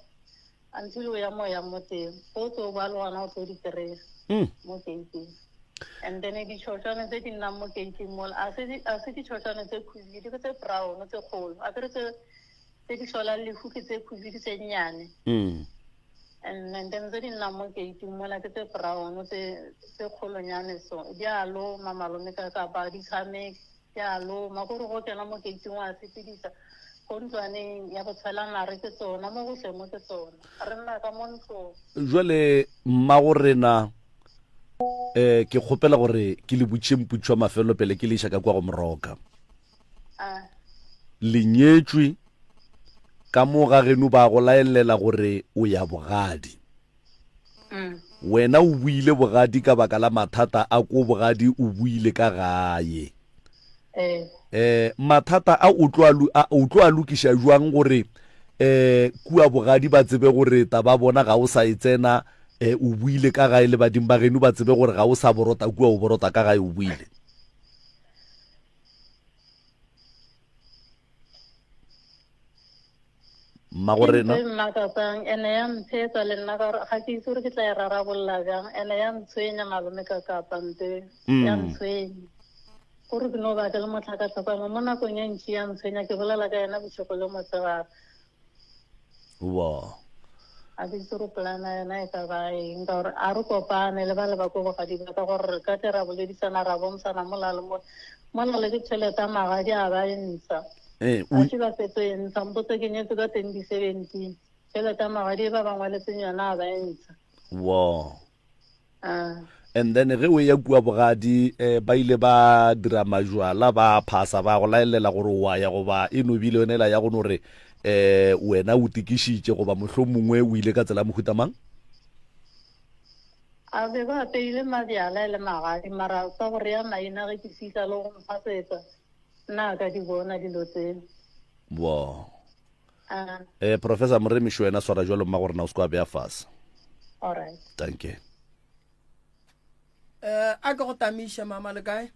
until o ya mo yang mo teng go tlo ba le gona o tlo di kry-a mm. mo keiting and then ditšhošwane tse di nnang mo keiting mola a se ditšhošwane tse khubidu ke tse brown tse kgolo a kere tse tse di hlolang lehu ke tse khubidu tse nnyane mm. And then tse di nnang mo keiting mola ke tse brown tse tse kgolonyane so di a loma malome ka kapa di tshameke di a loma kore go kena mo keiting wa sepedisa ko ntlwaneng ya go tshela mare ke tsona mo gohle mo ke tsona re nna ka mo ntlong. Jwale mmago rena um ke kgopela gore ke le botšhe mputšo wa mafelelo pele ke le iša ka kua go moroka. Le nyetšwe ka mo ga geno ba go laelela gore o ya bogadi. Mm. Wena o buile bogadi ka baka la mathata a ko bogadi o buile ka gae. Eh. Eh, mathata a o tlo o tlo a lokiša jwang gore eh kua bogadi ba tsebe gore taba bona ga o sa e tsena eh o buile ka gae le badimo ba geno ba tsebe gore ga o sa borota kua o borota ka gae o buile. Mmago rena. Ke ntho e mmakatsang ene ya mphetsa le nna ka gore ga ke itse gore ke tla e rarabolola bjang ene ya ntshwenya malome ka kapa nte ya mm. ntshwenya gore ke no ba ke le motlhakatlhokano mo nakong e ntši ya ntshwenya ke bolela ka yena bošego le motshegare Wow. A ke itse gore polana yona e ka ba eng ka gore a re kopane le ba le ba ko bogadi ba ka gore re ka tle ra boledisana ra bontshana mola le mola mola le ditšhelete a magadi a ba e ntsha eh, a se ba fetso e ntsha mpotse ke nyetse ka 2017 tšhelete ya magadi e ba ba ngwaletseng yona a ba e ntsha wow Ah. And then ge o eya kua bogadi eh, ba ile ba dira majwala ba phasa ba go laelela gore wa ya goba e no bile yone ela ya go no re eh wena o tikišitše goba mohlomongwe o ile ka tsela ya mohuta mang? A be ba apeile mabjala e le magadi mara sa go rea maina ge ke fihla le go mphasetsa nna ka di bona dilo tseo. Wow. Ah. Eh, Professor Moremiši wena swara jalo mma gore na o se kwa bea fase. All right. Thank you. Eh, a ke go tamiše mama le kae?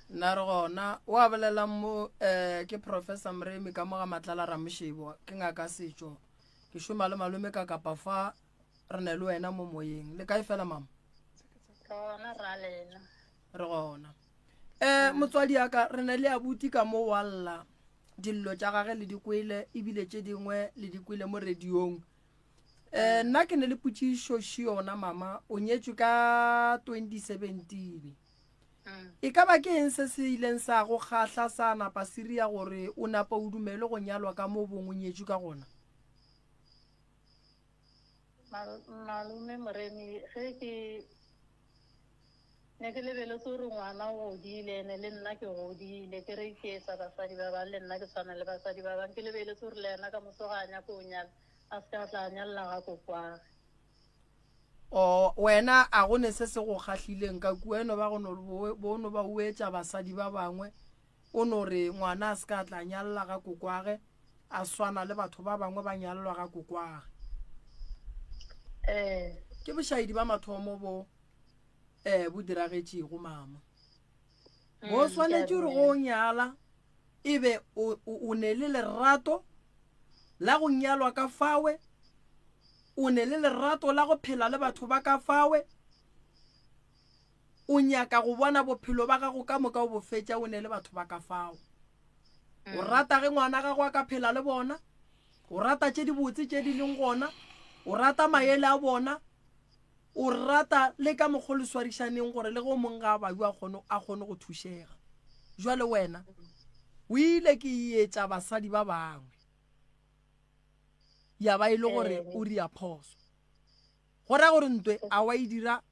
Nna re gona o a bolelang mo eh ke Professor Moremi ka mo ga Matlala Ramoshebo ke ngaka setšo ke šoma le malome ka kapa fa re ne le wena mo moyeng le kae fela mama? Gona ra lena. Re gona. Eh motswadi ya ka re ne le abuti ka mo wa lla dillo tša gage le di kwele ebile tše dingwe le di kwele mo radiong eh nna ke ne le potšišo še yona mama o nyetšwe ka 2017 mm. e ka ba ke eng se se ileng sa go kgahla sa napa siria gore o napa o dumele go nyalwa ka mo bong o nyetšwe ka gona malome moremi ge ke Ne ke lebeletse gore ngwana o godile ene le nna ke godile ke re ke etsa basadi ba bang le nna ke tshwana le basadi ba bang ke lebeletse gore le yena ka moso ga a nyako o nyala a se ka tla nyalela ga kokwage. O wena a go ne se se go kgahlileng ka kua eno ba go no bo no ba o etša basadi ba bangwe o no re ngwana a se ka tla nyalela ga kokwage a swana le batho ba bangwe ba nyalelwa ga kokwage. Ee. Ke bošaedi ba mathomo bo. um bo diragetšego mama mm, bo swanetše gore go nyala e be o ne le lerato la go nyalwa ka fawe o ne le lerato la go phela le batho ba ka fawe o nyaka go bona bophelo ba gago ka moka o bo fetša o ne le batho ba ka fao o mm. rata ge ngwana gago a ka phela le bona o rata tše dibotse tše di leng gona o rata maele a bona O rata le ka mokgo le swarišaneng gore le ge o mong ga a bajo a kgone, a kgone go thušega. Jwale wena o ile ke etša basadi ba bangwe ya ba e le gore o ria phoso. Go ra gore ntwe a wa e dira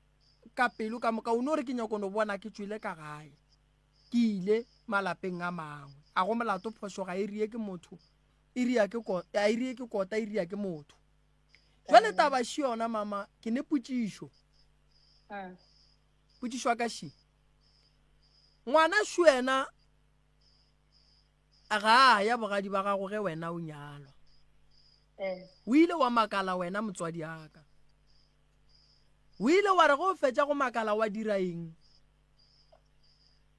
ka pelo ka moka o no re ke nyako no bona ke tšwele ka gae ke ile malapeng a mangwe. A go molato phošo ga e rie ke motho e ria ke a e rie ke kota e ria ke motho. Jwale taba še yona mama, ke ne potšišo. Ah. Potšišo ya ka še. Ngwana šo yena ga a ya bogadi ba gago ge wena o nyalwa. Eh. O ile wa makala wena motswadi aka. O ile wa re ge o fetša go makala wa dira eng?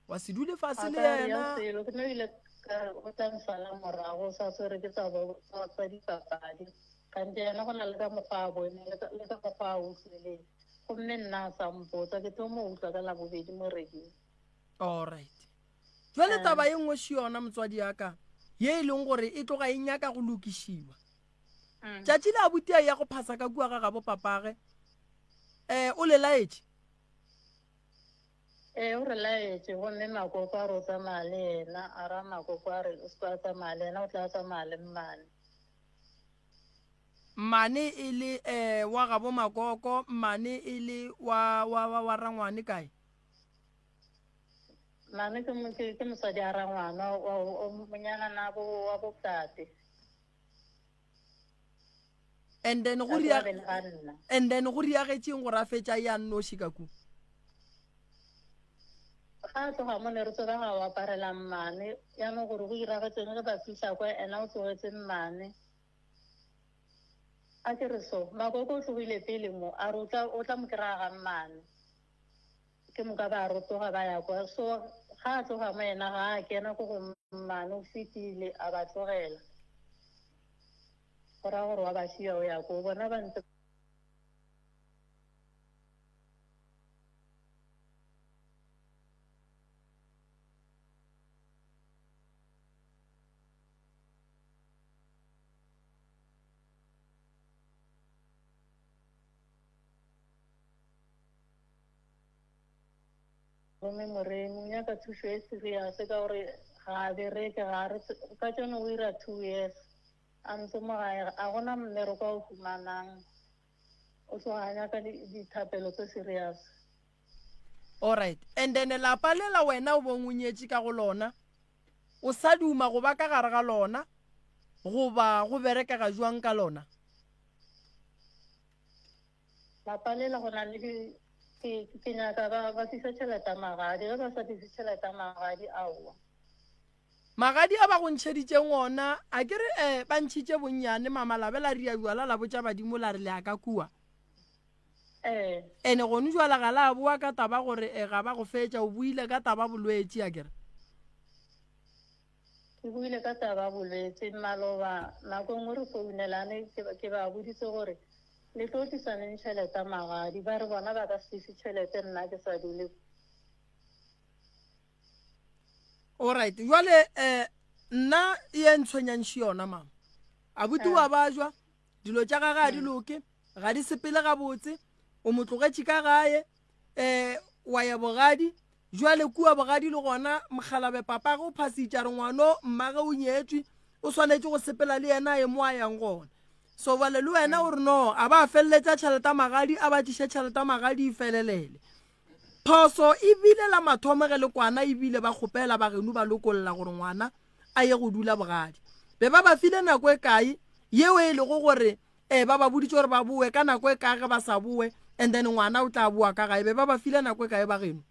Wa se dule fase le yena. Selo ke no ile ka o tla nsala morago sa swere ke tsa tsa dipapadi. Kante yena go na le ka mokgwa a bone le ka mokgwa a utlwileng. Gomme nna a sa mpotsa ke tlo mo utlwa ka labobedi mo radio. All right. Jwale taba ye nngwe še yona motswadi ya ka ye e leng gore e tloga e nyaka go lokišiwa. Mm. Tšatši le abuti a ya go phasa ka kua ga gabo papage. Eh o le laetše. Ee, o re laetše, gomme Makoko a re o tsamaya le yena, a ra Makoko a re o se a tsamaya le yena, o tla tsamaya le mmane. Mmane e le um wa gabo Makoko, mmane e le wa, wa, wa, wa rangwane kae? Mmane ke, ke, ke mosadi a rangwana, wa, wa, monyana nabo wa botate. And then go ria and then go riagetšeng gore a fetša ya nnoši ka ku. Ga a tloga mo ne re tseba ga o aparela mmane yaanong gore go iragetseng ge ba fihla kwa ena o tlogetse mmane a ke re so makoko o tlogile pele mo a re o tla mo kry-a ga mmane ke moka ba rotoga ba ya kwa so ga a tloga mo ena ga a kena ko go mmane o fetile a ba tlogela go raya gore wa ba šia o ya ko bona ba ntse Gomme Moremi o nyaka thušo e serious ka gore ga a bereke, ga a re ka tšone o ira two years a ntse mo gae, a gona mmereko a o humanang, o tloga a nyaka dithapelo tse serious. Alright, and then lapa lela wena o bong o nyetše ka go lona, o sa duma go ba ka gare ga lona goba go berekega jwang ka lona? Lapa lela go na le di, ke, ke nyaka ba, ba tlise tšhelete ya magadi. Ge ba sa tlise tšhelete ya magadi, aowa. Magadi a ba go ntšheditšeng ona, a ke re, eh, ba ntšhitše bonnyane, mama la be la ria jwala la botša badimo la re le ya ka kua. Ee. Ene gone jwala ga la boa ka taba gore eh, ga ba go fetša, o buile ka taba bolwetši, a ke re. Ke buile ka taba ya bolwetši maloba, nako e nngwe re founelane, ke, ke ba boditse gore Le tlo tlisa neng tšhelete ya magadi? Ba re bona ba ka se tlise tšhelete nna ke sa dule. Alright, jwale eh nna ye ntshwenyang še yona mama. Abuti wa bajwa, dilo tša gage ga di loke, ga di sepele gabotse, o mo tlogetše ka gae, eh wa ya bogadi, Jwale kua bogadi le gona mokgalabe papage o phasitše a re ngwano mmage o nyetšwe o swanetše go sepela le yena a ye mo a yang gona. So bjale le wena o re no a ba feleletša tšhelete ya magadi a ba tliše tšhelete ya magadi e felelele. Phoso e bile la mathomo ge le kwana e bile ba kgopela ba geno ba lokolla gore ngwana a ye go dula bogadi. Be ba ba file nako e kae yeo e lego gore Ee, ba ba boditše gore ba boe ka nako e kae ge ba sa boe, and then ngwana o tla boa ka gae. Be ba ba file nako e kae ba geno?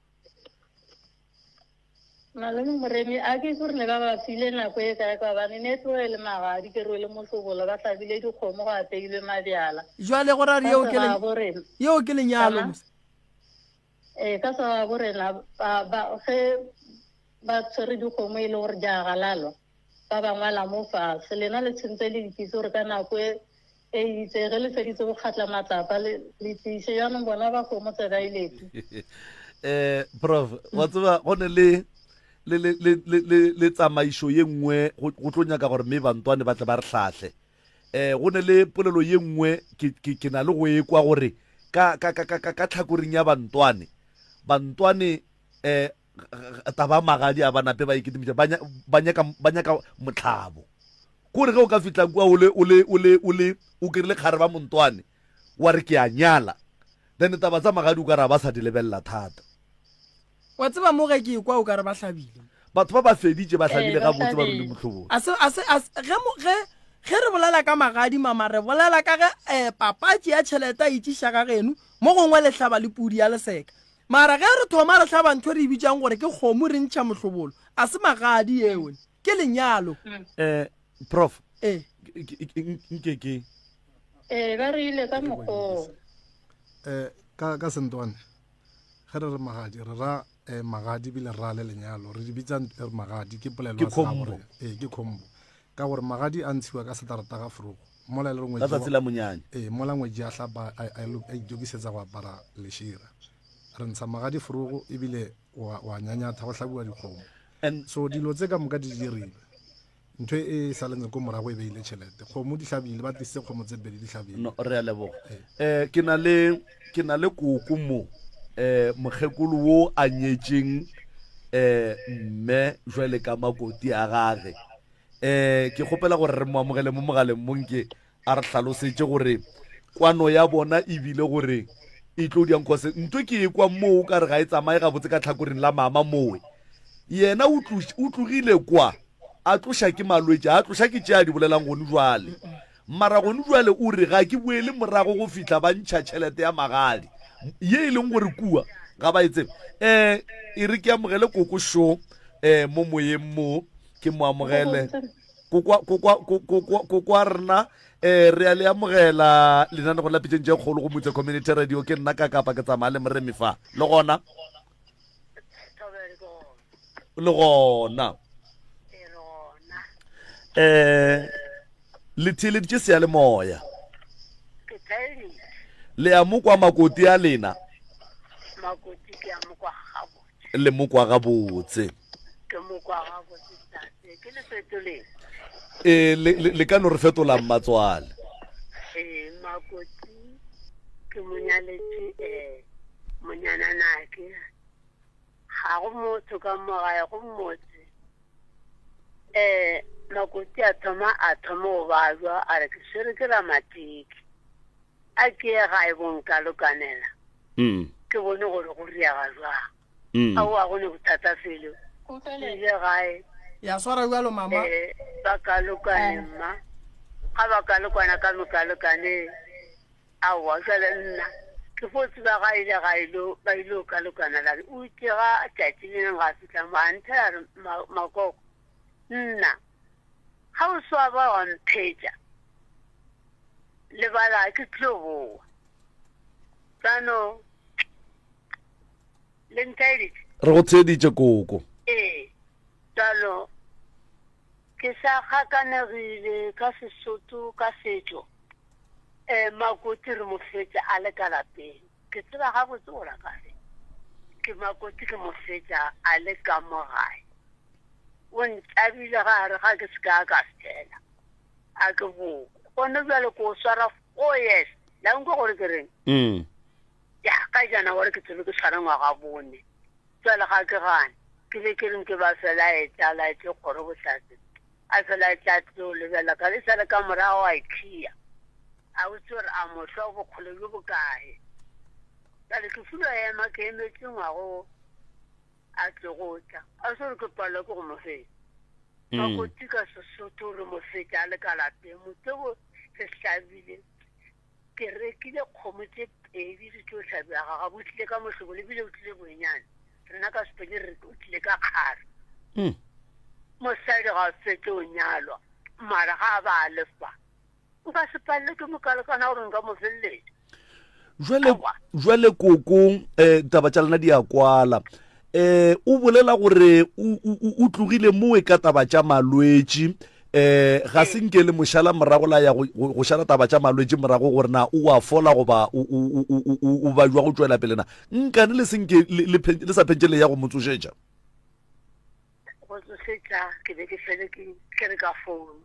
Malome Moremi, a ke gore ne ba ba file nako e kae ka gobane ne tloge e le magadi ke rwele mohlobolo ba hlabile dikgomo go apeilwe mabjala. Jwale go ra re yeo ke yeo ke lenyalo mos. Ee, ka sa gabo rena ba ba ge ba tshwere dikgomo e le gore di a galalwa. Ba ba ngwala mo fase. Lena le tshwentse le ikitse gore ka nako e e itse ge le feditse go kgatla matlapa le le tliše. Jaanong bona ba kgomo tseba e letu. Eh, prof, wa tseba go ne le le le le le le le tsamaišo ye nngwe go go tlo nyaka gore mme bantwane ba tle ba re hlahle. Eh, go ne le polelo ye nngwe ke ke ke na le go e kwa gore ka ka ka ka ka ka tlhakoring ya bantwane bantwane eh taba magadi a ba nape ba iketimiša ba nyaka ba nyaka motlhabo kore ge o ka fitla kua o le o le o le o le o kerile kgare ba montwane wa re ke a nyala then taba tsa magadi o ka ra ba sa di lebelela thata wa tseba mo ge ke ekwa o ka re ba hlabile batho ba ba feditše ba hlabile gabotse ba role motlhobolo a se a se ge ge ge re bolela ka magadi mama re bolela ka ge um papatši ya tšhelete a itšiša ga geno mo gongwe le hlaba le pudi ya leseka Mara ge re thoma re hlaba ntho e re e bitšang gore ke kgomo re ntšha mohlobolo, a se magadi eo, ke lenyalo. Eh, prof. Eh. Nke ke. Eh, ba re ile ka mokgoo. Eh, ka ka sentwane ge re re magadi re ra. eh, magadi ebile re ra le lenyalo re di bitsa eh, magadi ke polelo Ke ya segabo combo. rena. ee ke combo ka gore magadi a ntshiwa ka setarata ga forogo mola e le gore Ka ngwetši tsatsi wa- la monyanya. ee mola ngwetši a hlapa a- a lo- a itokisetsa go apara lešira re ntsha magadi forogo ebile wa wa nyanyatha go hlabiwa dikgomo And so dilo tse ka moka di dirilwe ntho e sa leng ko morago e beile tšhelete kgomo di hlabile ba tlisitse kgomo tse pedi di hlabile no re a leboga um ke na le ke na le koko mo um mokgekolo wo a nyetšeng um mme jwale ka makoti a gage um ke kgopela gore re mo amogele mo mogaleng monke a re hlalosetše gore kwano ya bona ebile gore e tlo diang cause ntho ke e kwa moo o ka re ga e tsamaye gabotse ka tlhakoreng la mama mowe yena o tlogile kwa a tloša ke malwetši a tloša ke tše a di bolelang gone jwale mara gone jwale o re ga ke boele morago go fihla ba ntšha tšhelete ya magadi ye e leng gore kua ga ba e tsebe um e re ke amogele koko šo um mo moyeng mo ke mo amogele kokwa rena um re a le amogela lenanego la pitšeng tše kgolo go motse community radio ke nna ka kapa ke tsamaya le moremi fa le gona le gona um le theeleditše seyalemoya le a mokwa makoti a lena le mokwa gabotse ee le ka no re fetola mmatswale ee makoti ke monyaletše um monyananake Ga go motho ka mo gae go mmotse. Um Makoti a thoma a thoma go babja a re ke swere ke ramatiki. A ke ye gae bo nkalokanela. Mm. Ke bone gore go riaga jwang. Mm. Aowa go ne bothata felo. Ke ile gae. Ya swara bjalo mama. Eh, ba kalokane mma. Ga ba kalokana ka mokalokane. Aowa, bjale nna ke fo tseba ga ile ga ilo ba ile ka lokana la o itse ga tšatši le leng ga fihla mo a nthela re makoko nna ga o swa ba wa mphetša lebala ke tlo boa tsano le ntaeditše re go theeditše koko ee tsano ke sa gakanegile ka sesotho ka setšo um makoti re mo fetša a le ka lapeng ke tseba gabotse gore a ka re ke makoti ke mo fetša a le ka mo gae o ntlabile ga re ga ke se ka ka fela a ke boe gone bjale ko o swara four years la nkwe gore ke reng mm. ya ka jana gore ke tsebe ke tshwara ngwaga bone jale ga ke gane ke be ke reng ke ba fela etla laetse kgoro bohlatse A fela a tla tlo lebelela ka le sa le ka morago a ikhiya. A botse gore a mohlwa bokgole bjo bokae. Bjale ke filo ema ke emetse ngwago a tlo go tla. A se gore ke palelwa ke go mo fetsa. Mm. Makoti ka Sesotho re mo fetsa a le ka lapeng. Motsebo re hlabile. Ke rekile kgomo tše pedi di tlo hlabiwa ga gabo. O tlile ka mohlobolo ebile o tlile bonyenyane. Rena ka Sepedi re re o tlile ka kgare. Mm. Mosadi ga a fetše o nyalwa mara ga a ba a le fa nka se palele ke mokalekana gore nka mo feleletša. Jwale jwale koko eh taba tša lena di a kwala. Eh o bolela gore o tlogile moe ka taba tša malwetši eh ga se nke le mošala morago la ya go šala taba tša malwetši morago gore na o a fola goba o ba jwa go tšwela pele na nkane le senke le sa phentše le ya go mo tsošetša Go tsošetša ke be ke fele ke ke re ka founu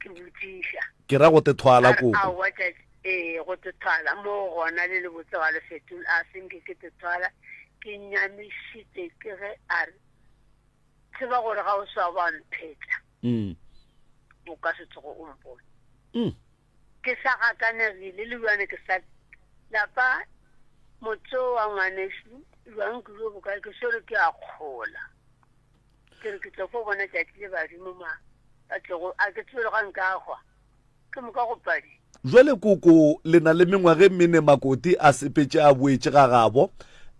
ke botšiša. Ke ra go te thwala koko. Aowa tšatši ee go te thwala mo gona le le botse wa le fetola a se nke ke te thwala ke nyamišitše ke ge a re tseba gore ga o sa ba mphetla mm. o ka se tsogo o mpone mm. Ke sa gakanegile le bjane ke sa lapa motse wa ngwanešu bjang ke jo bokae ke swere ke a kgola ke re ke tlo fo bona tšatši le badimo ma ba tlogo a ke tsebe le ga nka hwa ke moka go padi Jwale koko le na le mengwaga e mene Makoti a sepetše a boetše ga gabo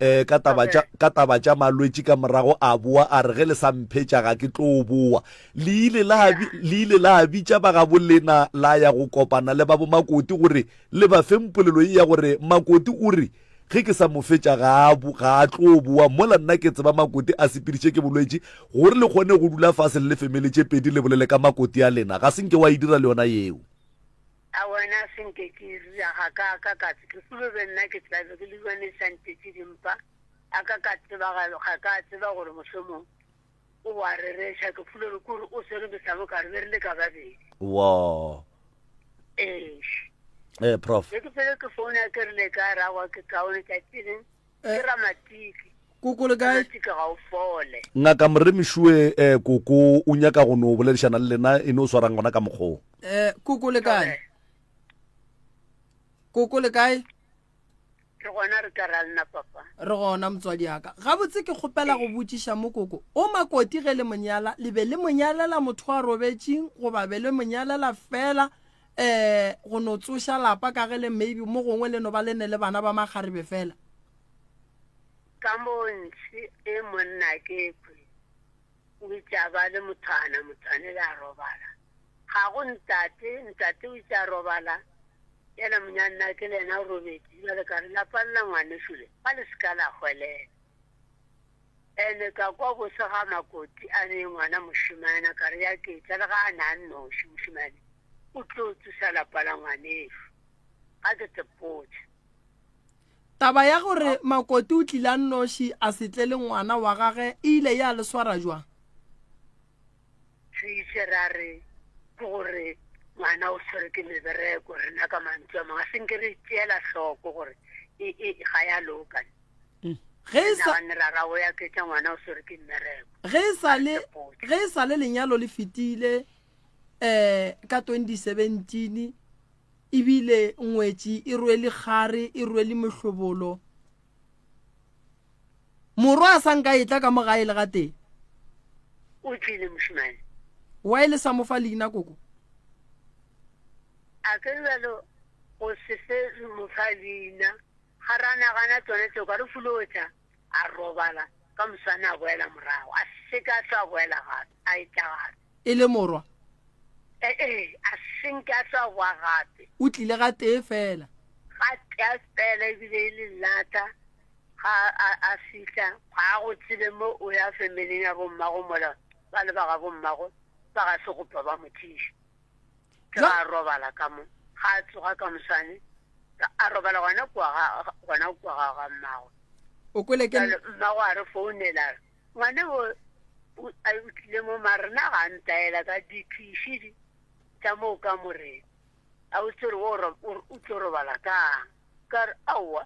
um ka taba tša ka taba tša malwetši ka morago a boa a re ge le sa mphetša ga ke tlo boa le ile la le ile la bitša ba gabo lena la ya go kopana le ba bo Makoti gore le ba feng polelo ye ya gore Makoti o re. Ge ke sa mo fetša ga a, ga a tlo boa mola nna ke tseba Makoti a sepediše ke bolwetši gore le kgone go dula fase le le femele tše pedi le bolele ka Makoti a lena. Ga se nke wa e dira le yona yeo. A wena se nke ke e dira ga ka ka ka ke fulo be nna ke tla be ke le jwane sa ntetše dimpa a ka ka tseba ga ga ka tseba gore mohlomong o wa rereša ke fulo re kore o swere mesamo ka re be re le ka babedi. Wa. Ee. Eh prof. Ke ke fele ke founa ke re le ka ra wa ke kaone tšatši le eh. ke ramatiki. Koko le kae? Ramatiki ga o fole. Ngaka Moremišoe eh koko o nyaka go no boledišana le lena e no swarang gona ka mokgoo. Eh koko le kae? Koko le kae? Re gona re ka ra lena papa. Re gona motswadi aka. Gabotse ke kgopela go botšiša mo koko. O makoti ge le monyala le be le monyalela motho a robetšing goba be le monyalela fela eh go no tsoša lapa ka ge le maybe mo gongwe le no ba le ne le bana ba makgarebe fela. Ka mo ntshi e monna ke kwe. O itse a ba le mothwana mothwane le a robala. Ga go ntate ntate o itse a robala. Yena monyannake le yena o robetše, bjale ka re, Lapa le la ngwanešu le, ga le se ka la hwelela. Ene ka kwa bose ga Makoti a ne ngwana mošemane, ka re, Ya ke tla, le ga a ne a nnoši mošemane, o tlo tsoša lapa la ngwanešu. Ga ke te potše. Taba ya gore Makoti o tlile a nnoši a se tle le ngwana wa gage e ile ya le swara jwang? Re itše ra re ke gore ngwana o tshwere ke mebereko, rena ka mantšu a mangwe a se nke re tšeela hloko gore e, e, ga ya loka. Mm. Ge e sa Naganne ra ra o ya ketša ngwana o swere ke mmereko. Ge e sa le ge e sa le lenyalo le fetile eh ka 2017 ebile ngwetši e rwele kgare e rwele mohlobolo Morwa a sa nka etla ka mo gae le gatee. O tlile mošemane. Why le sa mo fa leina koko? A ke bjalo go se fe mo fa leina ga ra nagana tsone tseo ka re fulotša a robala ka moswane a boela morago a se ka hlwa a boela gape a etla gape. E le morwa? Ee, eh, a se nke a hlwa a boa gape. O tlile gatee fela? Gatee fela ebile e le lata Ga a, a fihla, ga a go tsebe mo o ya femeleng ya bommago mola ba le ba ga bommago ba ga Segopa ba mo tliša. Ke ga a robala ka mo, ga a tsoga ka moswane, a robala gona kua ga, gona kua ga ga mmagwe. O kwele ke. Bjale mmago a re founela a re, Ngwane o, o, a, o tlile mo mara nna ga a ntaela ka diphiši tša moo kamoreng. A o tsere o, o, o tlo robala kang? Ka re, Aowa,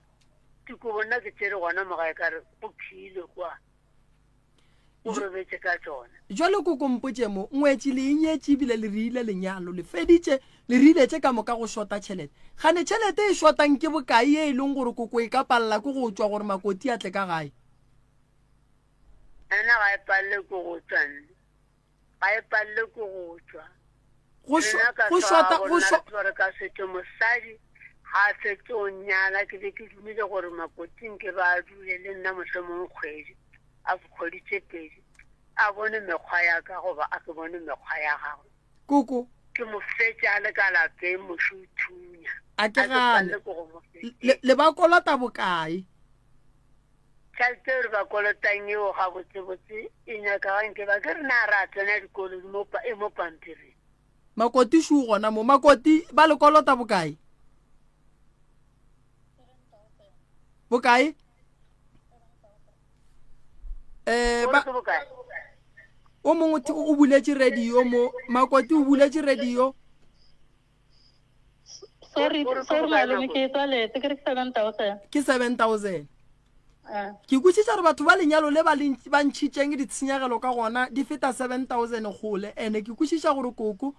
dikobo nna ke tšere gona mo gae ka re go phile kwa. O robetše ka tšona. Jwale koko mpotše mo, ngwetši le e nyetše ebile le riile lenyalo, le feditše, le riile tše ka moka go šota tšhelete. Kgane tšhelete e šotang ke bokae ye e leng gore koko e ka palela ke go tšwa gore makoti a tle ka gae? Nna ga e palele ke go tšwa nna. Ga e palele ke go tšwa. Go Rena ka go tshwara šota go go nna šo re tseba re ka fetše mosadi ga a fetše go nyala ke be ke dumile gore makoting ke ba a dule le nna mohlomong kgwedi a kgwedi tše pedi a bone mekgwa ya ka goba a ke bone mekgwa ya gagwe koko ke mo fetše a le ka lapeng moši o thunya a ke a ke gane palele ke go mo fetše le le ba kolota bokae Tšhelete eo re ba kolotang eo gabotsebotse e nyaka ga nke ba ke re na ra tsena dikolo di mo e mo pampiring. Makoti šu gona mo. Makoti ba le kolota bokae? Bokae? Eh ba o mongwe o buletše radio mo. Makoti o buletše radio. Sorry, sorry malome ke e tswaletse ke re ke 7000. Ke 7000. Ah. Ke kwešiša gore batho ba lenyalo le ba le ba ntšhitšeng ditshenyegelo ka gona di feta 7000 kgole ene ke kwešiša gore koko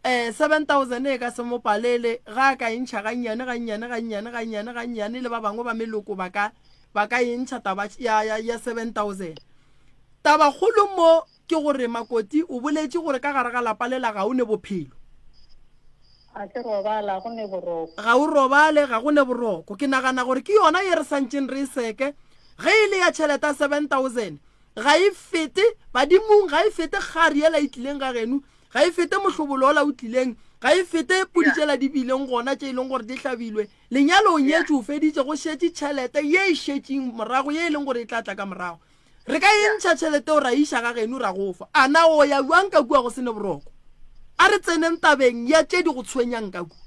eh 7000 e ka se mo palele ga a ka e ntšha gannyane gannyane gannyane gannyane gannyane le ba bangwe ba meloko ba ka ba ka e ntšha taba ya ya ya 7000 Tabakgolo mo ke gore Makoti o boletše gore ka gare ga lapa lela ga o ne bophelo. Ga ke robala, ga go ne boroko. Ga o robale, ga go ne boroko. Ke nagana gore ke yona ye re santšeng re e seke. Ge e le ya tšhelete ya 7000 ga e fete badimong, ga e fete kgare yela e tlileng ga geno, ga e fete mohlobolo ola o tlileng, Ga e fete pudi tšela di bileng gona tše e leng gore di hlabilwe. Lenyalo o nyetšwe o feditše, go šetše tšhelete ye e šetšeng morago ye e leng gore e tla tla ka morago. Re ka e ntšha tšhelete eo ra e iša ga geno ra go fa. A na o ya bjang ka kua go se ne boroko? A re tseneng tabeng ya tše di go tshwenyang ka kua.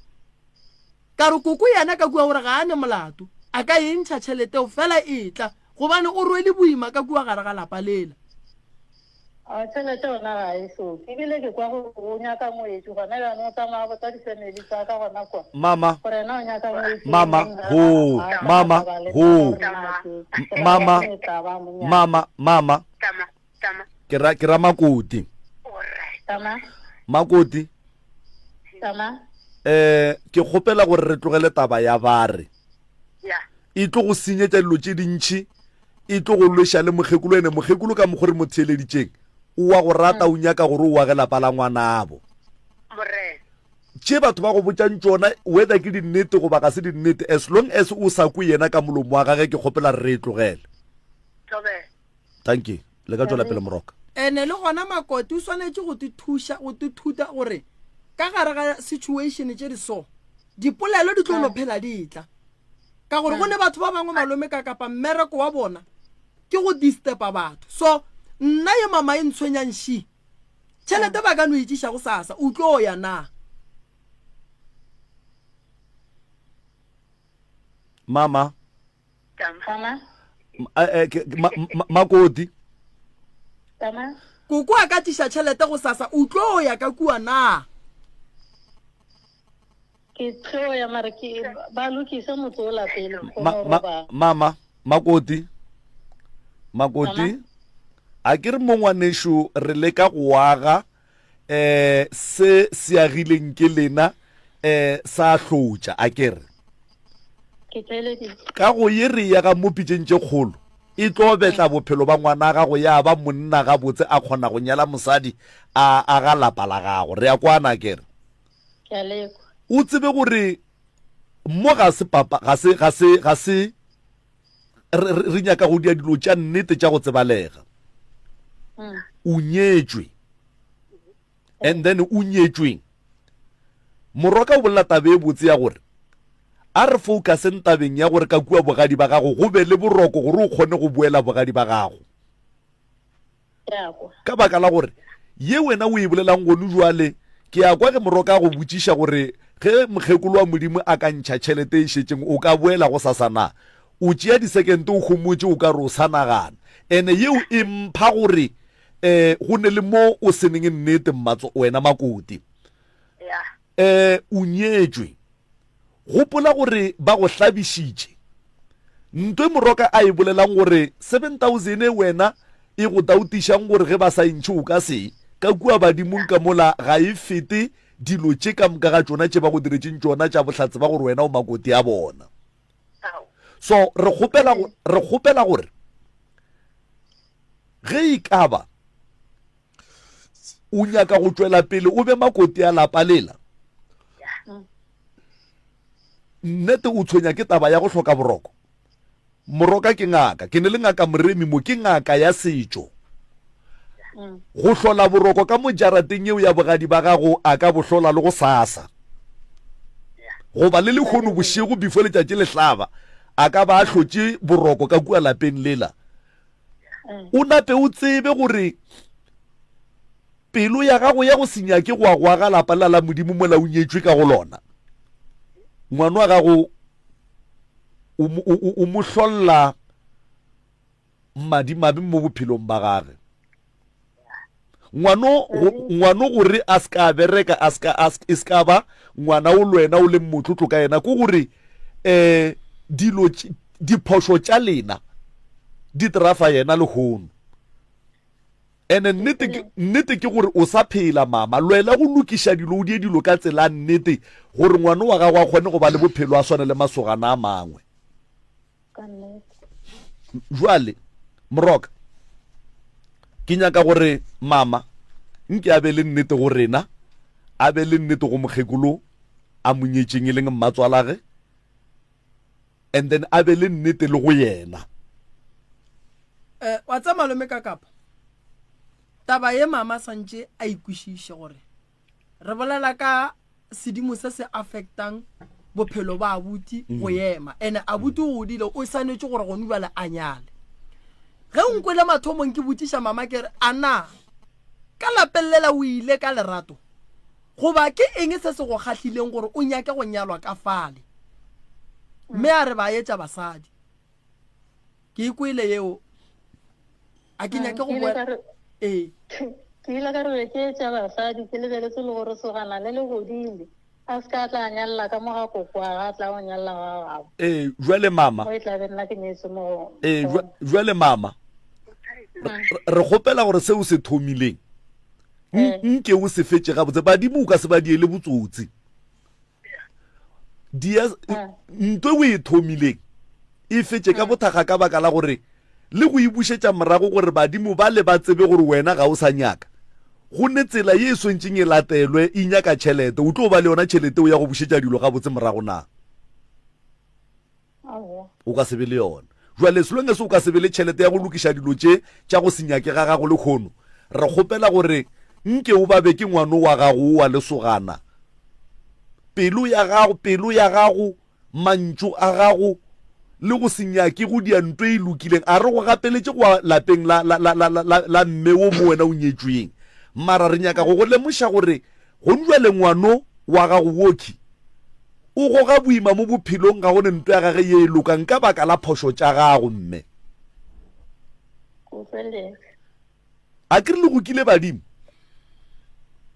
Ka re koko yena ka kua o re ga a ne molato, a ka e ntšha tšhelete eo fela e tla gobane o rwele boima ka kua gare ga lapa lela. A tšhelete yona ga e hloke. Ebile ke kwa gore o nyaka ngwetši gona bjane o tsamaya a botsa di-family tsa ka gona kwa. Mama. Gore yena o nyaka ngwetši. Mama, ho, mama, ho. Mama, mama, mama. Tama. Ke ra, ke ra Makoti. Tama. Makoti. Tama. Eh, ke kgopela gore re tlogele taba ya bare. Yeah. E tlo go senyetša dilo tše dintši. E tlo go lweša le mokgekolo ene mokgekolo ka mokgwa re mo theeleditšeng. O wa go rata o nyaka gore o age lapa la ngwanabo. Morena. Tše batho ba go botšang tšona whether ke dinnete goba ga se dinnete as long as o sa kwe yena ka molomo wa gage ke kgopela re e tlogele. Thobela. Thank you. Le ka tšwela pele Moroka. Ene le gona Makoti o swanetše go te thuša go te thuta gore ka gare ga situation tše di so dipolelo di tlo no phela di tla. Ka gore go ne batho ba bangwe malome ka kapa mmereko wa bona ke go disturba batho. So nna ye mama e ntshwenyang shi tšhelete ba ka no e tšiša go sasa o tlo ya na? Mama. Tama. Eh, eh, Makoti. Tama. Koko a ka tliša tšhelete go sasa o tlo ya ka kua na? Ke tlo ya mare ke ba lokise motse o la pele. Ma, ma, mama, Makoti. Makoti. A ke re mo ngwanešu re leka go aga eh se se agileng ke lena eh sa hlotša a ke re. Ke theeleditše. Ka go ye re ya ga mo pitšeng tše kgolo e tlo betla bophelo ba ngwana gago ya ba monna gabotse a kgona go nyala mosadi a aga lapa la gago. Re a kwana a ke re? Ke a lekwa. O tsebe gore mo ga se papa ga se ga se ga se re, re, re nyaka go dia dilo tša nnete tša go tsebalega. O nyetšwe. And then o nyetšweng. Moroka o bolela taba e botse ya gore a re focuseng tabeng ya gore ka kua bogadi ba gago go be le boroko gore o kgone go boela bogadi ba gago. Ka baka la gore ye wena o e bolelang gone jwale, ke a kwa ge Moroka a go botšiša gore ge mokgekolo wa Modimo a ka ntšha tšhelete e šetšeng o ka boela gosasa na? O tšea disekente o homotše o ka re o sa nagana. Ene yeo e mpha gore um go ne le mo o se neng nnete mmatso wena Makoti. Um o nyetšwe. Gopola gore ba go hlabišitše. Nto e Moroka a e bolelang gore 7000 wena e go tautišang gore ge ba sa e ntšhe o ka se ka kua badimong ka mola ga e fete dilo tše ka moka ga tšona tše ba go diretšeng tšona tša bohlatse ba gore wena o makoti a bona. So re kgopela re kgopela gore ge e ka ba o nyaka go tšwela pele o be makoti a lapa lela nnete o tshwenya ke taba ya go hloka boroko moroka ke ngaka ke ne le ngaka moremi mo ke ngaka ya setšo go hlola boroko ka mo jarateng yeo ya bogadi ba gago a ka bo hlola le go sasa goba le lekgono bošego before letšatši le hlaba a ka ba a hlotše boroko ka kua lapeng lela O nape o tsebe gore pelo ya gago ya go se nyake go a go aga lapa la la Modimo mola o nyetšwe ka go lona, ngwana wa gago o mo hlolla madimabe mo bophelong ba gage. Ngwano ngwano gore a se ka bereka a se ka e se ka ba ngwana o le wena o leng motlotlo ka yena ke gore um dilo diphošo tša lena di trafa yena lehono. Ene nnete ke nnete ke gore o sa phela mama lwela go lokiša dilo o die dilo ka tsela nnete gore ngwano wa gago a kgone go ba le bophelo a swane le masogana a mangwe. Ka nnete. Jwale, Moroka, ke nyaka gore mama nke a be le nnete go rena, a be le nnete go mokgekolo a mo nyetšeng e leng mmatswalage, and then a be le nnete le go yena. Eh, wa tseba malome ka kapa taba ye mama swantše a ikwešiše gore re bolela ka. sedimo se se affectang bophelo ba abuti go ema ene abuti o godile o swanetše gore gone bjale a nyale ge o nkwele mathomong ke botšiša mama ke re a na ka lapeng lela o ile ka lerato goba ke eng se se go kgahlileng gore o nyake go nyalwa ka fale mme a re ba etša basadi ke e kwele yeo a ke nyake go boela ee ke ile ka re ke etša basadi ke lebeletse le gore sogana le le godile a se ka tla nyalela ka mo ga koko a ga tla go nyalela ga gabo ee jwale mama o e tla be nna ke nyetse mo ee jwale mama re kgopela gore seo se thomileng nke o se fetše gabotse badimo o ka se ba diele botsotsi dia ntwe o e thomileng e fetše ka bothaga ka baka la gore le go e bušetša morago gore badimo ba le ba tsebe gore wena ga o sa nyaka go ne tsela ye e swantšeng e latelwe e nyaka tšhelete o tlo ba le yona tšhelete o ya go bušetša dilo gabotse morago na O ka se be le yona. Jwale selong se o ka se be le tšhelete ya go lokiša dilo tše tša go se nyake ga gago lekgono, re kgopela gore nke o babe ke ngwano wa gago wa lesogana. Pelo ya gago, pelo ya gago, mantšu a gago, le go se nyake go dia nto e lokileng. A re go gapeletše go ya lapeng la, la, la, la, la, la mme wo mo wena o nyetšweng. Mara re nyaka go go lemoša gore gonjwale ngwano wa gago wokhwi O goga boima mo bophelong, ga go ne nto ya gage ye e lokang ka baka la phošo tša gago, mme. A ke re le gokile badimo?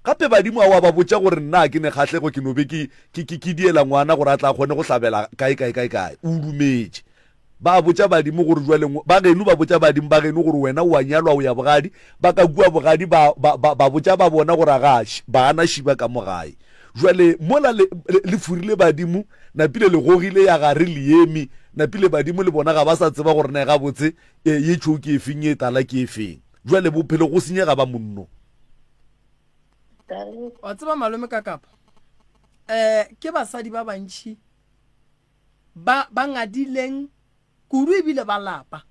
Gape badimo a wa ba botša gore nna ke ne kgahlego ke no be ke, ke, ke, ke diela ngwana gore a tla kgone go hlabela kae kae kae kae. O dumetše. Ba botša badimo gore jwale, ba geno ba botša badimo ba geno gore wena o a nyalwa o ya bogadi, ba ka kua bogadi ba, ba, ba, ba botša ba bona gore ga ba na šiba ka mo gae. Jwale mola le, le, le furile badimo, napile le gogile ya gare le eme, napile badimo le bona ga ba sa tseba gore na gabotse e, ye tšhweu ke efeng, ye tala ke efeng. Jwale bophelo go senyega ba monno. Wa tseba malome ka kapa um ke basadi ba bantši ba ba ngadileng kudu ebile ba lapa,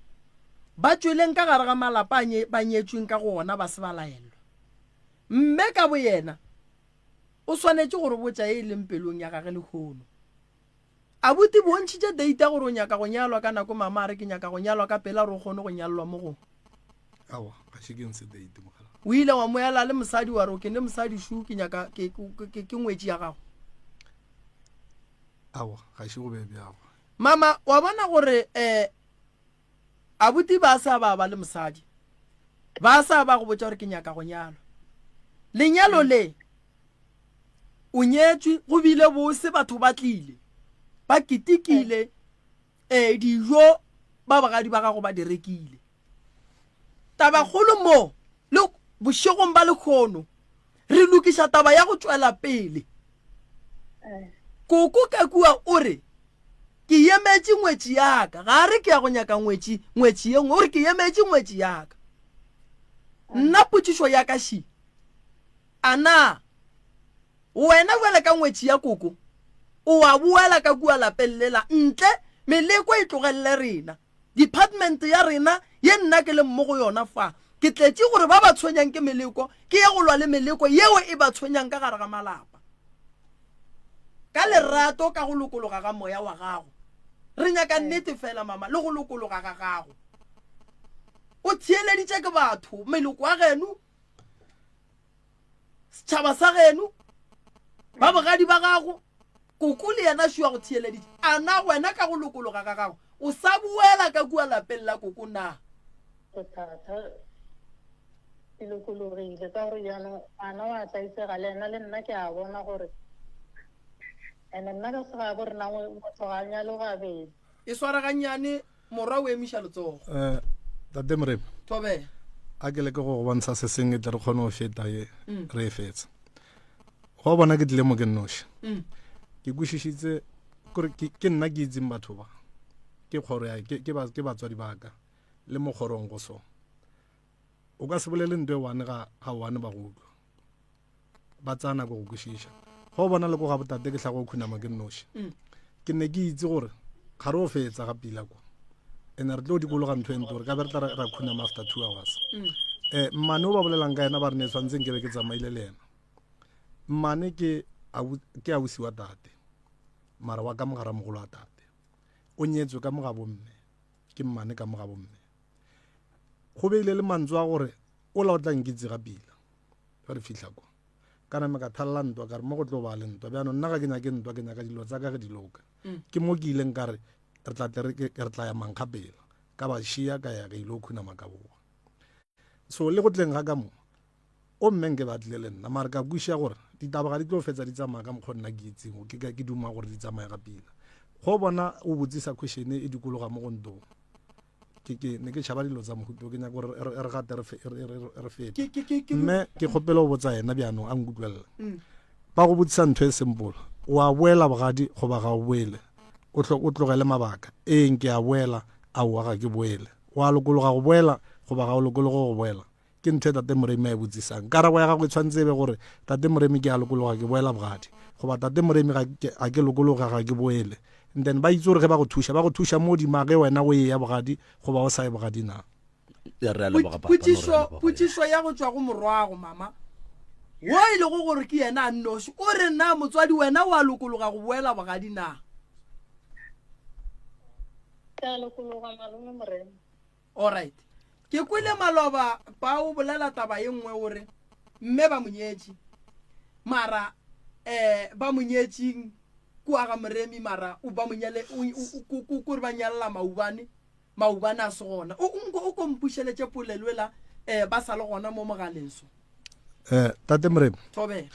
ba tšweleng ka gare ga malapa a nye, ba nyetšweng ka go ona ba se ba laelwa. Mme ka boyena o swanetše go re botša ye e leng pelong ya gage lehono. Abuti, bontšhitše date ya gore o nyaka go nyalwa ka nako mama a re ke nyaka go nyalwa ka pela gore o kgone go nyalelwa mo gongwe. Aowa, ga še ke ntshe date mogala. O ile wa mo ela le mosadi wa re o ke ne mosadi šu ke nyaka ke, ke, ke, ke ngwetši ya gago. Aowa, ga ise go be bjalo. Mama, wa bona gore eh abuti ba sa ba ba le mosadi. Ba sa ba go botša gore ke nyaka go nyalwa. Lenyalo le o nyetšwe go bile bose batho ba tlile. Ba ketekile eh dijo ba bagadi ba gago ba di rekile. Tabakgolo mo le bošegong ba lekgono re lokiša taba ya go tšwela pele. Koko ka kua o re, Ke emetše ngwetši ya ka. Ga a re ke ya go nyaka ngwetši, ngwetši ye nngwe. O re ke emetše ngwetši ya ka. Nna potšišo ya ka še, a na wena bjale ka ngwetši ya koko o a boela ka kua lapeng lela ntle meleko e tlogelele rena? Department ya rena ye nna ke leng mo go yona fa, ke tletše gore ba ba tshwenyang ke meleko, ke ye go lwa le meleko yeo e ba tshwenyang ka gare ga malapa. Ka lerato, ka go lokologa ga moya wa gago. Re nyaka nnete fela, mama, le go lokologa ga gago. O theeleditše ke batho, meloko wa geno, setšhaba sa geno, ba bogadi ba gago, koko le yena šua go theeleditše. A na wena ka go lokologa ga gago o sa boela ka kua lapeng la koko na? Bothata ke lokologile ka gore jaanong ngwana wa tlaisega le ena le nna ke a bona gore ene nna ka segabo rena motho ga a nyale gabedi. E swara gannyane Morwa o emiša letsogo. Eh, Tate Moremi. Thobela. A ke leke go go bontsha se sengwe tle re kgone go feta ye mm. re e fetsa. Go bona ke tlile mo ke nnoši. Mm. Ke kwešišitse gore ke nna ke itseng batho ba. Ke kgoro ya ke ke ba ke batswadi ba ka le mo kgorong go so. O ka se bolele ntwe one ga ga one ba go utlwa. ba tsaya nako go kwešiša go bona le ko ga botate ke hlago khunama ke nnoši mm. ke ne ke itse gore ga re o fetsa ga pila kwa ene re tlo dikologa ntho e nto gore ka be re tla ra khunama after two hours um mmane o ba bolelang ka ena ba re ne tshwanetseng ke be ke tsamaile le ena mmane ke Ke ausi wa tate, mara wa ka mogara mogolo wa tate. O nyetswe ka mo ga bomme, ke mmane ka mo ga bomme. Go beile le mantswe a gore ola o tla nkitse ga pila ge re fihla kwa. Ka name ka thalela ntwa ka re mo go tlo ba le ntwa. Bjano nna ga ke nyake ntwa, ke nyaka dilo tsa ka ge di loka. Ke mo ke ileng ka re re tla tle re tla ya mankga pela. Ka ba šia ka ya ka ilo khunama ka boa. So le go tleng ga ka mo, o mme nke ba tlile le nna, mara ka kwešiša gore ditaba ga di tlo fetsa di tsamaya ka mokgwa nna ke itseng, ke ka ke duma gore di tsamaye ga pila. Go bona o botsisa question e dikologa mo go ntong. Ke ke ne ke tšhaba dilo tsa mohuto, ke nyaka gore re gate re fete. Mme ke kgopela go botsa yena bjanong a nkutlwelela. Ba go botsisa ntho e simple, o a boela bogadi goba ga o boele? O tlogele mabaka. Ee, ke a boela, aowa ga ke boele. O a lokologa go boela goba ga o lokologe go boela? Ke ntho e Tate Moremi a e botsisang. Karabo ya gago e tshwanetse e be gore, Tate Moremi ke a lokologa ke boela bogadi. Goba Tate Moremi ga ke, ga ke lokologe ga ke boele. And then ba itse gore ge ba go thuša, ba go thuša mo godimo ge wena o eya bogadi goba o sa ye bogadi na. Ya, re a leboga, Papa. No, re a Potšišo, leboga, ya. potšišo ya go tšwa go morwago, mama, wo e lego gore ke yena a nnoši, o re na motswadi wena o a lokologa go boela bogadi na? Ke a lokologa malome Morena. Alright. Ke kwele maloba pa o bolela taba ye nngwe o re mme ba monyetše mara eh ba monyetšing kua ga Moremi mara o ba monyale ko re ba nyalela maubane maubane a se gona. O nko o ko mpušeletše polelo ela eh ba sa le gona mo mogaleng so. Eh tate Moremi. Thobela.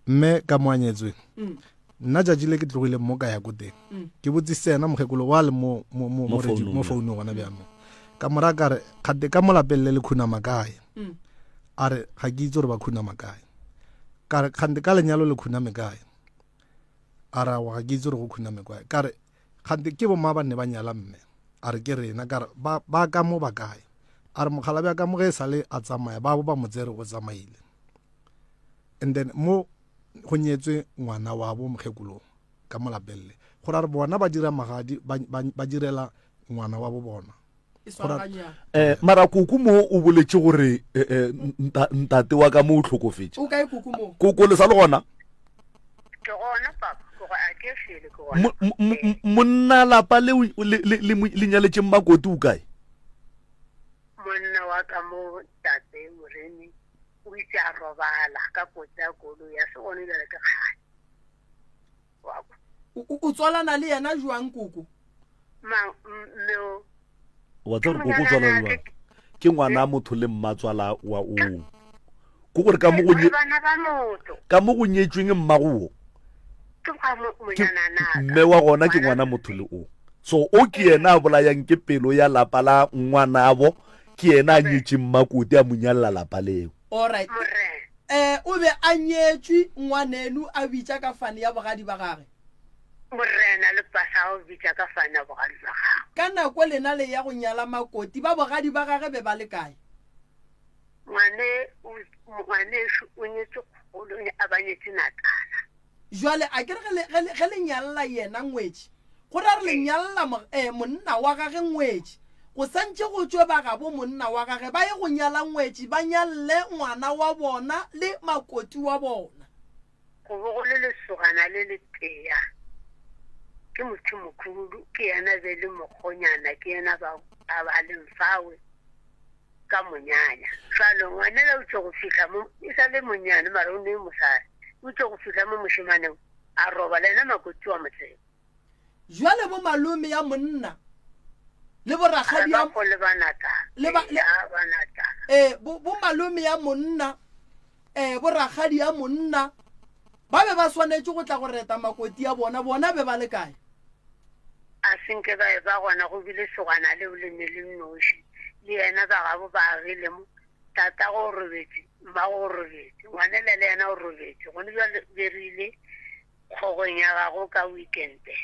Mme ka mo a nyetsweng. Mm. Nna tšatši le ke tlogile mo ka ya ko teng. Mm. Ke botsisitse yena mokgekolo wa le mo mo mo mo radio mo founung gona bjanong. Ka mora ka re kgate ka mo lapeng le le khunama kae. Mm. A re ga ke itse gore ba khunama kae. Ka re kgante ka lenyalo le khuname kae. A re ga ke itse gore go khuname kae. Ka re kgante ke bomma ba ne ba nyala mme. A re ke rena ka re ba ba ka mo ba kae. A re mokgalabje a ka mo ge e sale a tsamaya ba bo ba mo tsere o tsamaile. And then mo go nyetswe ngwana wa bo mokgekolong ka mo lapeng le go ra re bona ba dira magadi ba direla ngwana wa bo bona eh mara koko mo o boletše gore eh, eh, ntate wa ka mo o hlokofetše o kae koko mo koko le sa le gona ke gona papa ke go a ke fele ke gona monna lapa le le nyaletšeng makoti o kae Monna wa ka mo tate Moremi o itse a robala ka kotsi ya koloi ya se gone bjale ke kgale. Wa kwa. O tswalana le yena jwang koko? Ma mme o. Wa tseba gore koko o tswalana le jwang? Ke ngwana motho le mmatswala wa o. Ke gore ka mo go nye ka mo go nyetšweng mmago wo. Ke mme wa gona ke ngwana motho le o. So o ke yena a bolayang ke pelo ya lapa la ngwanabo, ke yena a nyetšeng Makoti a mo nyalela lapa leo. Alright. Eh, o be a nyetšwe ngwanenu a bitša ka fane ya bogadi ba gage. Morena le pasa o bitša ka fane ya bogadi ba gagwe. Ka nako lena le ya go nyala Makoti, ba bogadi ba gage be ba le kae? Ngwane, ngwanešu o nyetše kgolo, a ba nyetše Natala. Jwale a ke re ge le, ge le, ge le nyalla yena ngwetši, go ra re le nyalla mo, eh, monna wa gage ngwetši. Go santše go tšwe ba gabo monna wa gage ba ye go nyala ngwetši, ba nyalle ngwana wa bona le makoti wa bona. Go be go le lesogana le letea, ke motho-mokhulu, ke yena be le mokgonyana, ke yena ba, ba, ba leng fawe. ka monyanya. Jwalo ngwanela o tšo go fihla mo, e sa le monyane mara o ne mosadi, o tšo go fihla mo mošemaneng a robala yena makoti wa motseba. Jwale bo malome ya monna le bo rakgadi ya go le banatana le ba le banatana eh bo bo malome ya monna eh bo rakgadi ya monna ba be ba swanetše go tla go reta makoti ya bona bona be ba le kae? A se nke ba eba gona, go bile sogana leo le ne le nnoši. Le yena ba gabo ba agile mo. Tatago o robetše, mmago o robetše, ngwanela le yena o robetše. Gone bjale be re ile kgogong ya gago ka weekende.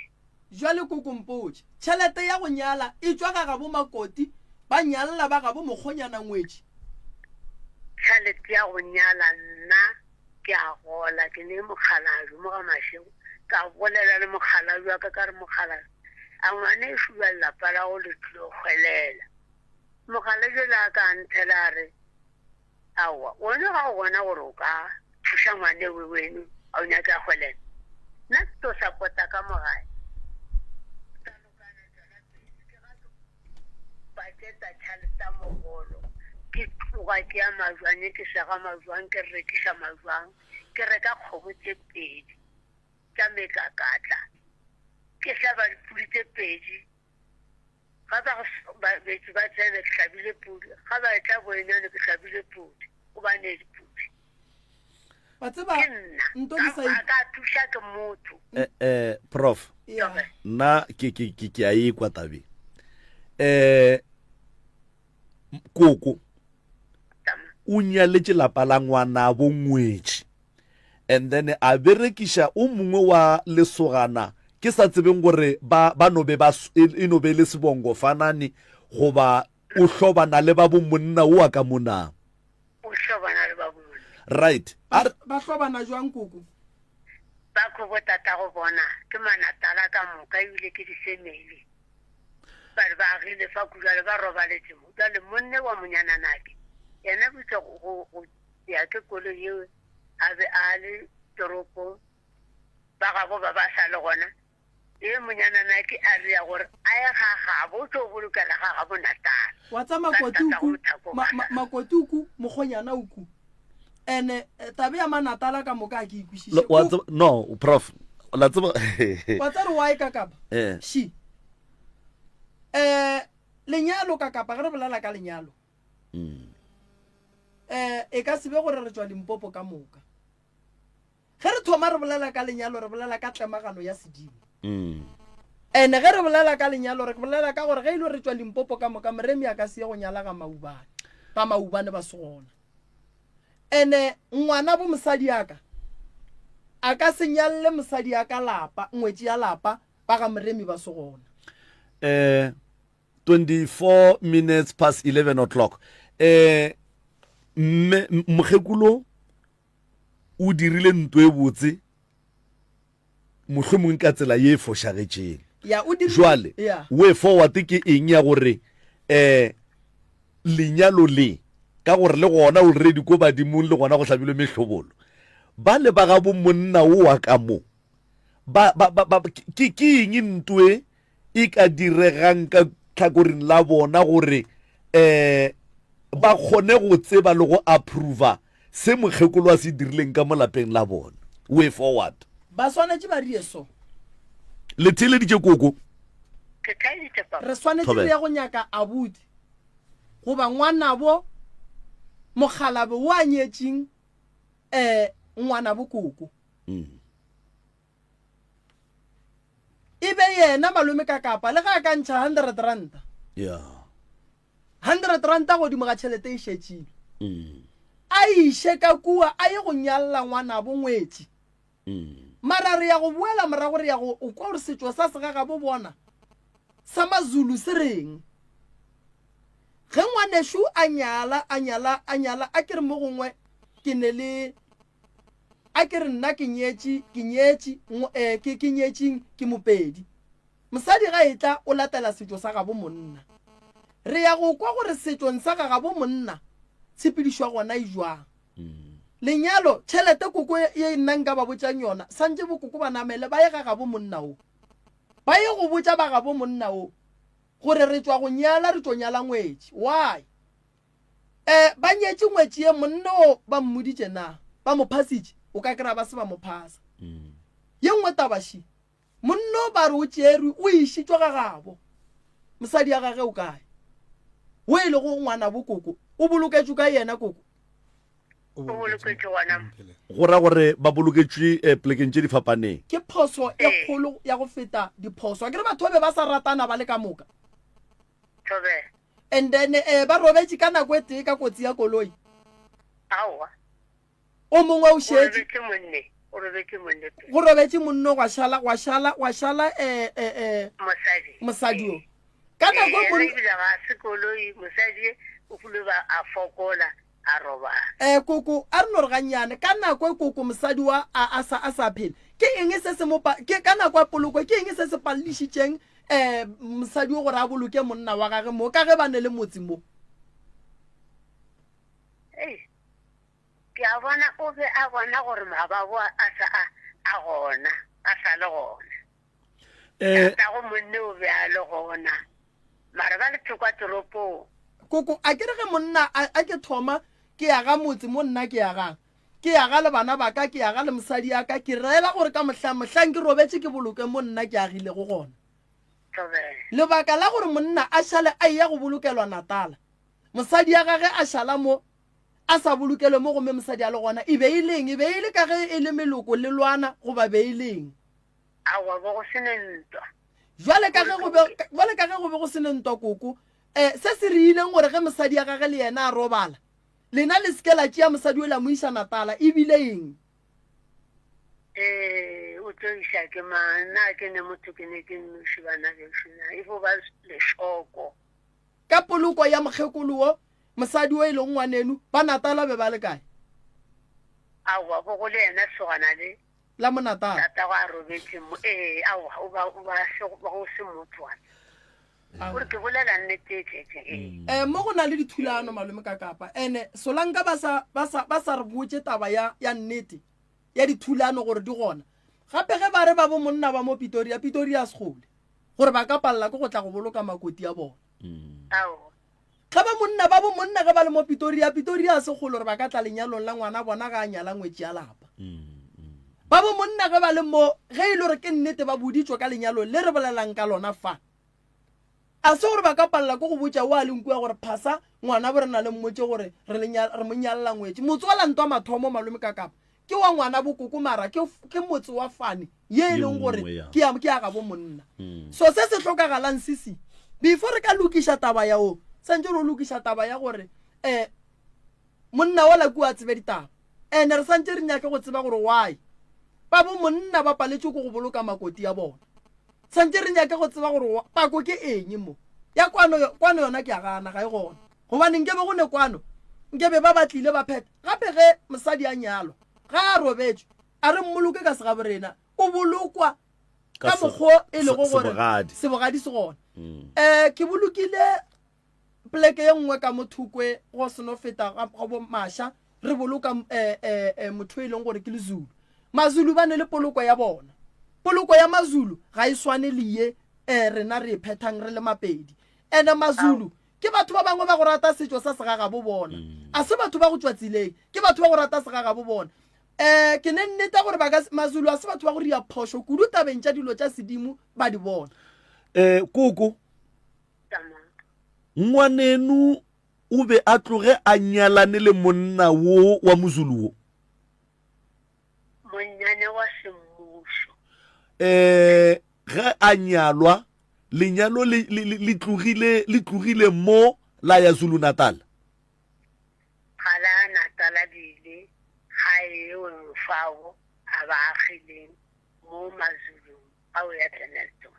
Jwale koko mpotše, tšhelete ya go nyala e tšwa ga gabo Makoti ba nyalla ba gabo mokgonyana ngwetši? Tšhalete ya go nyala nna Ke a gola, ke ne mokgalabje mo ga Mashego. Ka bolela le mokgalabje wa ka, ka re, Mokgalabje, a ngwanešu bjale lapa la go le tlilo hwelela? Mokgalabje le a ka a nthela a re, Aowa, wena ga o gona gore o ka thuša ngwanewe weno. A o nyake a hwelena? Nna ke tlo sapota ka mo gae. Tsa lokana tšwela pele. Ke ga ke paketa tšhaleta mogolo. Ke tloga ke ya majwang, ke sega majwang, ke rekiša majwang. Ke reka kgomo tše pedi tša mekakatla. Ke hlaba dipudi tše pedi. Ga ba ba betši ba tsena ke hlabile pudi. Ga ba etla boenyane ke hlabile pudi. O ba nee dipudi. Wa tseba Ke nna. nto ke sa A ka thuša ke motho. Eh, eh, prof Yeah. nna ke ke ke ke a ekwa tabeng eh koko o nyaletše lapa la ngwanabo ngwetši and then a berekiša o mongwe wa lesogana ke sa tsebeng gore ba ba no be ba e, e no be le sebongo fanane goba o hlobana le ba bo monna o a ka mona. O hlobana le ba bo monna. Right. A re. Ba hlobana jwang koko? Ba ko bo tatago bona ke manatala ka moka ebile ke difemeli. Ba re ba agile fa kujale ba robaletše mo. Jwale monne wa monyananake yena bitsa go go ya ke koloi yeo a be a le toropong ba gabo ba ba sa le gona ye monyananake a rea gore a ye ga gabo o tlo bolokela ga gabo Natala. Wa tsa makotuku makotuku mokgonyana o ku ene eh, tabe ya manatala ka moka a ke ikwešiše no prof la tseba wa tsa re why ka kapa eh. she eh lenyalo ka kapa ge re bolela ka lenyalo mm. eh e ka se be gore re tšwa limpopo ka moka ge re thoma re bolela ka lenyalo re bolela ka tlemagano ya sedimo mm. ene ge re bolela ka lenyalo re bolela ka gore ge e le re tšwa limpopo ka moka moremi a ka se ye go nyala ga maubane ba maubane ba se gona Ene ngwana bo mosadi ya ka a ka se nyalle mosadi ya ka lapa, ngwetši ya lapa ba ga Moremi ba se gona. Eh 24 minutes past 11 o'clock. Eh mme mokgekolo o dirile nto e botse mohlomongwe ka tsela ye e fošagetšeng. Ya, o dirile, Jwale, ya. way forward ke eng ya gore eh lenyalo le ka gore le gona already ko badimong le gona go hlabilwe mehlobolo ba le ba ga bo monna o wa ka mo ba ba ba, ba ke ke eng ntwe e ka diregang ka tlhakoring la bona gore um ba kgone go tseba le go approva se mokgekolo a se dirileng ka mo lapeng la bona. Way forward. Ba swanetše ba rie so. Le theeleditše koko? Ke theeleditše papa. Re swanetše re ye go nyaka abuti goba ngwanabo mokgalabe wo a nyetšeng um ngwanabo koko. Mm. E be yena malome ka kapa le ge a ka ntšha hundred ranta. Yeah. Hundred ranta godimo ga tšhelete e šetšile. Mm. A iše ka kua a ye go nyalla ngwanabo ngwetši. Mm. Mara re ya go boela morago re ya go o kwa gore setšo sa segagabo bona sa Mazulu se reng. Ge ngwanešu a nyala a nyala a nyala a ke re mo gongwe ke ne le A ke re nna ke nyetše, ke nyetše, eh, ke, ke nyetšeng, ke Mopedi. Mosadi ga etla o latela setšo sa gabo monna. Re ya go kwa gore setšong sa ga gabo monna tshepedišo ya gona e jwang. Lenyalo, tšhelete koko ye nna nka ba botšang yona, santše bokoko ba namele ba ye ga gabo monna wo. Ba ye go botša ba gabo monna wo gore re tšwa go nyala, re tšo nyala ngwetši. Why? Eh, ba nyetše ngwetši ye monna o ba mmoditše na ba mo phasitše o ka kry-a ba se ba mo phasa mm. ye nngwe tabaši monna o ba re o tšerwe o išitšwe ga gabo mosadi ya gage o kae o e lego ngwana bo koko o boloketšwe ka yena koko o boloketšwe gona go ra gore ba boloketšwe eh, polekeng tše di fapaneng ke phoso e kgolo ya go feta diphoso a kere batho ba be ba sa ratana ba le ka moka thobela And then eh, ba robetše ka nako e tee ka kotsi ya koloi. Aowa. O mongwe o šetše. Go robetše monne. Go robetše monne pele. Go robetše monne gwa šala gwa šala gwa šala eh eh eh mosadi. Mosadi o. Ka nako e monne. Ebile ga se koloi mosadi o fule ba a fokola a robala. Eh koko a re no re gannyane ka nako e koko mosadi wa a a sa a sa phela. Ke eng se se mo ke ka nako ya poloko ke eng se se pallišitšeng um mosadi o gore a boloke monna wa gage mo ka ge ba ne le motse mo? Ei. Ke a bona o be a bona gore mababo a sa a a gona, a sa le gona. Eh, Tatago monne o be a le gona, mara ba le thokwa toropong. Koko, a ke re ge monna a, a ke thoma ke aga motse mo nna ke agang, ke aga le bana ba ka, ke aga le mosadi ya ka, ke reela gore ka mohlang, mohlang ke robetše ke boloke mo nna ke agilego gona. Thobela. Lebaka la gore monna a šale a eya go bolokelwa Natala, mosadi ya gage a šala mo, a sa bolokelwe mo gomme mosadi a le gona, e be e le eng? E be e le ka ge e le meloko le lwana goba be e le eng? Aowa, bo go se ne ntwa. Jwale ka ge go be, jwale ka ge go be go se ne ntwa koko, eh, se se re ileng gore ge mosadi ya gage le yena a robala, lena le se ke la tšea mosadi yola mo iša Natala, e bile eng? Ee, o tlo iša ke mang? Nna ke ne motho ke ne ke nnoši bana bešo na, e fo ba lešoko. Ka poloko ya mokgekolo wo, mosadi wo e lego ngwaneno, ba Natala be ba le kae? Aowa, bo go le yena sogana le. La mo Natala. Tatago a robetše mo, ee, aowa, o ba, o ba se, go se motho wa. Gore ke bolela nnete e tletše, ee. Eh, mo go na le dithulano malome ka kapa. Ene Solanka ba sa, ba sa, ba sa re botše taba ya, ya nnete ya dithulano gore di gona. Gape ge ba re ba bo monna ba mo Pitoria, Pitoria a se kgole. Gore ba ka palela ke go tla go boloka makoti a bona. Aowa. Ge ba monna ba bo monna ge ba le mo Pitoria, Pitoria a se kgole gore ba ka tla lenyalong la ngwana bona ga a nyala ngwetši ya lapa. Ba bo monna ge ba le mo, ge e le gore ke nnete ba boditšwe ka lenyalo le re bolelang ka lona fa, a se gore ba ka palela ke go botša o a leng kua gore phasa ngwana bo rena le mmotše gore re le re mo nyalela ngwetši. Motse wa lantwa mathomo malome ka kapa ke wa ngwana bokoko mara ke, ke motse wa fane ye e leng gore ke ya, ke ya gabo monna. So se se hlokagalang sisi before re ka lokiša taba ya o santše re o lokiša taba ya gore um monna ola kua a tsebe ditaba ene re santše re nyake go tseba gore why ba bo monna ba paletšwe ke go boloka makoti ya bona. Santše re nyake go tseba gore pako ke eng mo ya kwano, kwano yona ke a gana ga e gona gobane nkebe go ne kwano nkebe ba batlile ba phetha. Gape ge mosadi a nyalwa ga a robetšwe a re mmoloke ka segabo rena o bolokwa ka mokgwa e lego gore sebogadi se gona. Um ke bolokile poleke ye nngwe ka mo thokwe go seno feta ga bo Masha re boloka um um motho e leng gore ke Lezulu. Mazulu ba ne le poloko ya bona. Poloko ya Mazulu ga e swane le ye um rena re e phethang re le Mapedi. Ene Mazulu ke batho ba bangwe ba go rata setšo sa segagabo bona. A se batho ba go tšwa tseleng, ke batho ba go rata segagabo bona. Um ke ne nneta gore ba ka Mazulu a se batho ba go ria phošo kudu tabeng tša dilo tša sedimo ba di bona. Um koko, Ngwaneno o be a tloge a nyalane le monna wo wa Mozulu wo? Monyanya wa semmušo. Eh, ge a nyalwa, lenyalo le, le, le, le tlogile, le tlogile mo la ya Zulu Natal. Ga la Natala le ile gae eo mofao a ba agileng mo Mazulung ao ya Dennilton.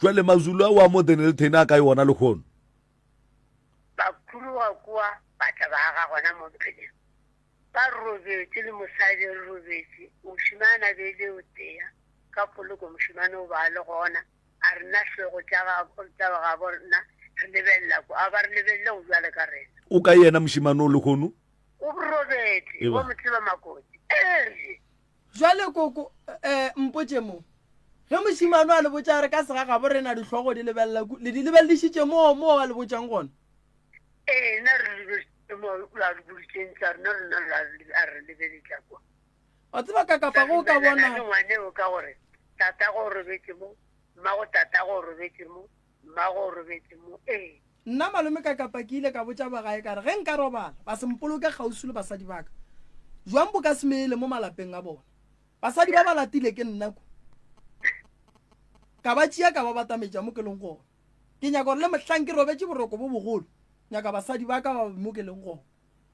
Jwale Mazulu ao a mo Dennilton a kae ona lehono? Ba khuruga kua ba tla ba aga gona mo Mpheleng. Ba robetše le mosadi re robetše, mošemane a be le o tea ka poloko, mošemane o ba le gona, a re nna hlwego tša gabo rena re lebelela ko, a ba re lebelele go bjale ka rena. O kae yena mošemane o lehono? O robetše, Eba. o mo tseba Makoti. Ee. Jwale koko, eh, mpotše mo. Ge mošemane a le botša a re ka segagabo rena dihlogo di lebelela ku, le di lebeledišitše moo, moo a le botšang gona? Ee, nna re lebeledišitše moo a re boditšeng tša rena, rena a re lebeletša kwa. Wa tseba ka kapa ge o ka bona. Le ngwaneo ka gore tatago o robetše mo, mmago tatago o robetše mo, mmago o robetše mo, ee. Nna malome ka kapa ke ile ka botša ba gae ka re ge nka robala ba se mpoloke kgauswi le basadi ba ka. Jwang bo ka se mele mo malapeng a bona. Basadi ba ba latile ke nna ku. Ka ba tšea ka ba batametša mo ke leng gona. Ke nyaka gore le mohlang ke robetše boroko bo bogolo, nyaka basadi ba ka ba be mo ke leng gona.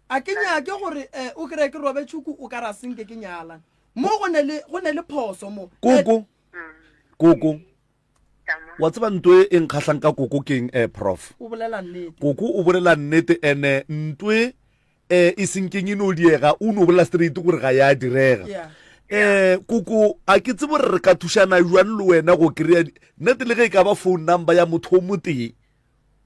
A ke nyake gore eh, o kry-e ke robetše ku o ka ra senke ke nyalane. Mo go ne le, go ne le phoso mo. Koko, koko, wa tseba nto e e nkgahlang ka koko keng eh, prof? O bolela nnete. Koko o bolela nnete ene nto e eh, e senkeng e no diega o no bolela straight gore ga ya direga. Yeah. Eh, koko a ke tsebe gore re ka thušana jwang le wena go kry-a nnete le ge e ka ba phone number ya motho o motee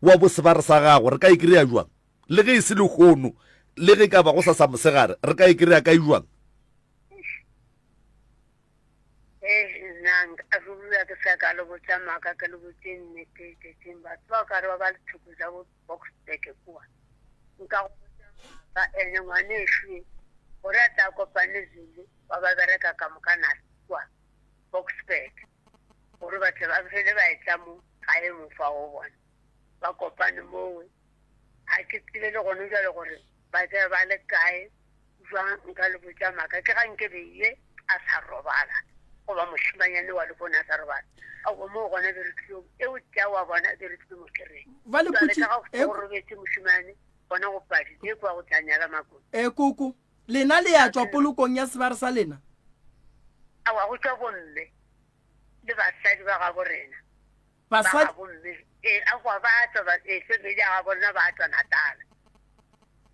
wa bo sebare sa gago re ka e kry-a jwang le ge e se lehono. Le ge ka ba go sa sa mosegare, re ka e kry-a kae jwang? Ee, nna nka ruri ke sa ka le botša maaka ke le botše nnete tšetšeng batho ba ka re ba ba le thoko tša bo Boksburg kua. Nka go botša maaka ene ngwanešu gore a tla kopane Zulu ba ba bereka ka moka na kua Boksburg gore ba tle ba fele ba etla mo gae mofa go bona ba kopane mowe ga ke tsebe le gone jale gore ba tla ba le kae jwang nka le botša maaka ke ga nke beile a sa robala goba mošimanyane wa le kone a sa robala aowa moo gona be re tlilo eo tša wa bona be re tlilo mo kereng Ba le jale khutši ka ga e go robetse mošimane gona go padi e kwa go tla nyala makoti e koko lena le ya tšwa polokong ya sebare sa lena aowa go tšwa bomme le basadi ba gabo rena Ba basadi gabo mme ee aowa ba tšwa ba ee family ya gabo rena ba tšwa Natala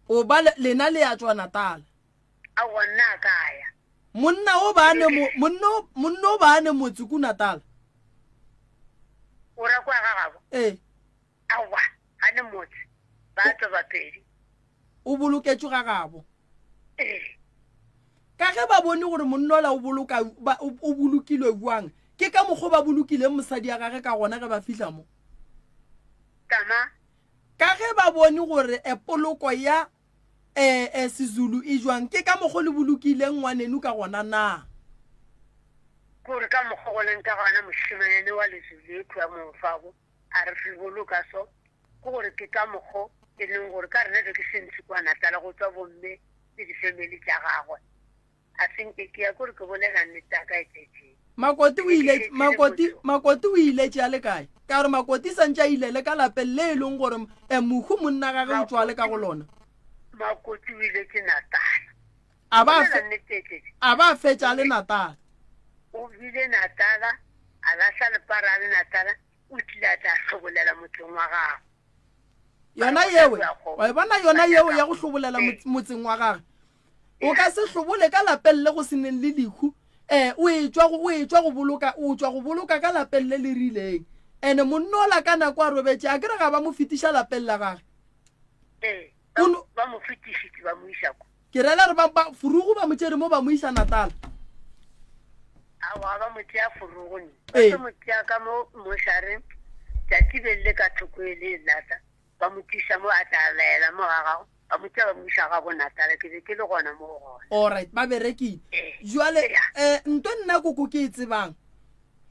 o ba le- lena le ya tšwa Natala aowa nna a ka ya monna o ba ne mo monna o- monna o ba ne motse ku Natala o ra kwa ga gabo ee aowa ga ne motse ba tšwa bapedi o boloketšwe ga gabo ee ka ge ba bone gore monnola o boloka ba, o, o bolokilwe bjang ke ka mokgwa ba bolokileng mosadi ya gage ka gona ge ba fihla mo kama ka ge ba bone gore e poloko ya e, e sezulu e jwang ke ka mokgwa le bolokileng ngwaneno ka gona na kore ka mokgwa go leng ka gona mošimanyane wa lezulu e kua mofabo a re re boloka so ke gore ke ka mokgo e leng gore ka rena be ke sentse kwa Natala go tswa bomme le difemeli tša gagwe a senke ke ya kore ke bolela nnete ya ka e tletseng Makoti o ke ile šetše le Makoti motho Makoti o iletše a le kae? Ka gore Makoti santše a ilele ka lapeng le e leng gore eh, mohu monna gage o tšwa le ka go Makoti lona. Makoti o iletše Natala A ba bolela fe nnete e tletse a ba fetša a le Natala. o bile Natala a lahla lepara a le Natala o tlile a tla hlobolela motseng wa gagwe. Yona yewe, wa e bona yona yeo ya go hlobolela motseng wa gagwe. O ka se hlobole ka lapeng le go se neng le lehu. Eh, o etšwa go o etšwa go boloka o tšwa go boloka ka lapeng le le rileng. Ene monnola ka nako a robetše a kere ga ba mo fetiša lapeng la gagwe. Ee, ba mo fetišitše ba mo iša ko. Ke rela re ba, ba, Furugu ba mo tšere mo ba mo iša Natala. Aowa, ba mo tšea Furugu nne. Ba Ee. tlo mo tšea ka mo mošareng, tšatši be le ka thoko e le lata. Ba mo tliša mo a tla laela mo ga gago. Ba mo tšea ba mo iša gabo Natala. Ke be ke le gona mo gona. Alright, ba berekile. Ee. Jwale, Ea. eh, nto nna koko ke e tsebang,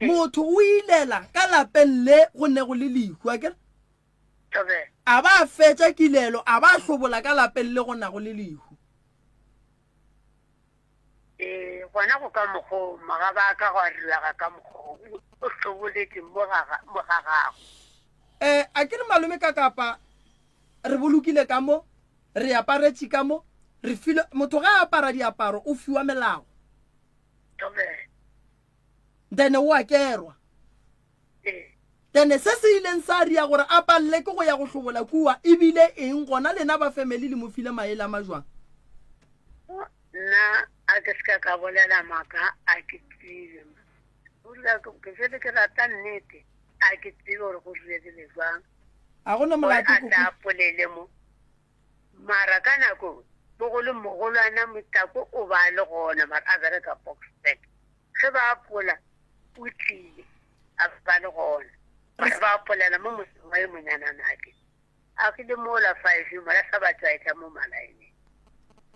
Ee. motho o ilela ka lapeng le go nego le lehu, akere? Thobela. A ba a fetša kilelo, a ba a hlobola ka lapeng le go nago le lehu. Ee, gona go ka mokgwa o, magaba a ka gwa rilega ka mokgwa o, o hloboletše mo ga, mo ga gago. Eh, a ke re malome ka kapa re bolokile ka mo, re aparetše ka mo, re filwe, motho ga a apara diaparo o fiwa melao. Thobela. Then o a kerwa. Then se se ileng sa ria gore a palele ke go ya go hlobola kua e bile eng gona lena ba family le mo file maele a majwang? Nna a ke se ka ka bolela maaka a ke tsebe ruri ke fele ke rata nnete a ke tsebe gore go diregile jwang A go na gore molato a koko. tla polele mo mara ka nako bogolo mogolwana Motako o ba le gona mara a bereka Boksburg Ge ba apola, o tlile, a ba le gona. Gore ba apolela mo motseng wa yo monyananake. Agile mola five mola sa ba tšwaetla mo malaeneng.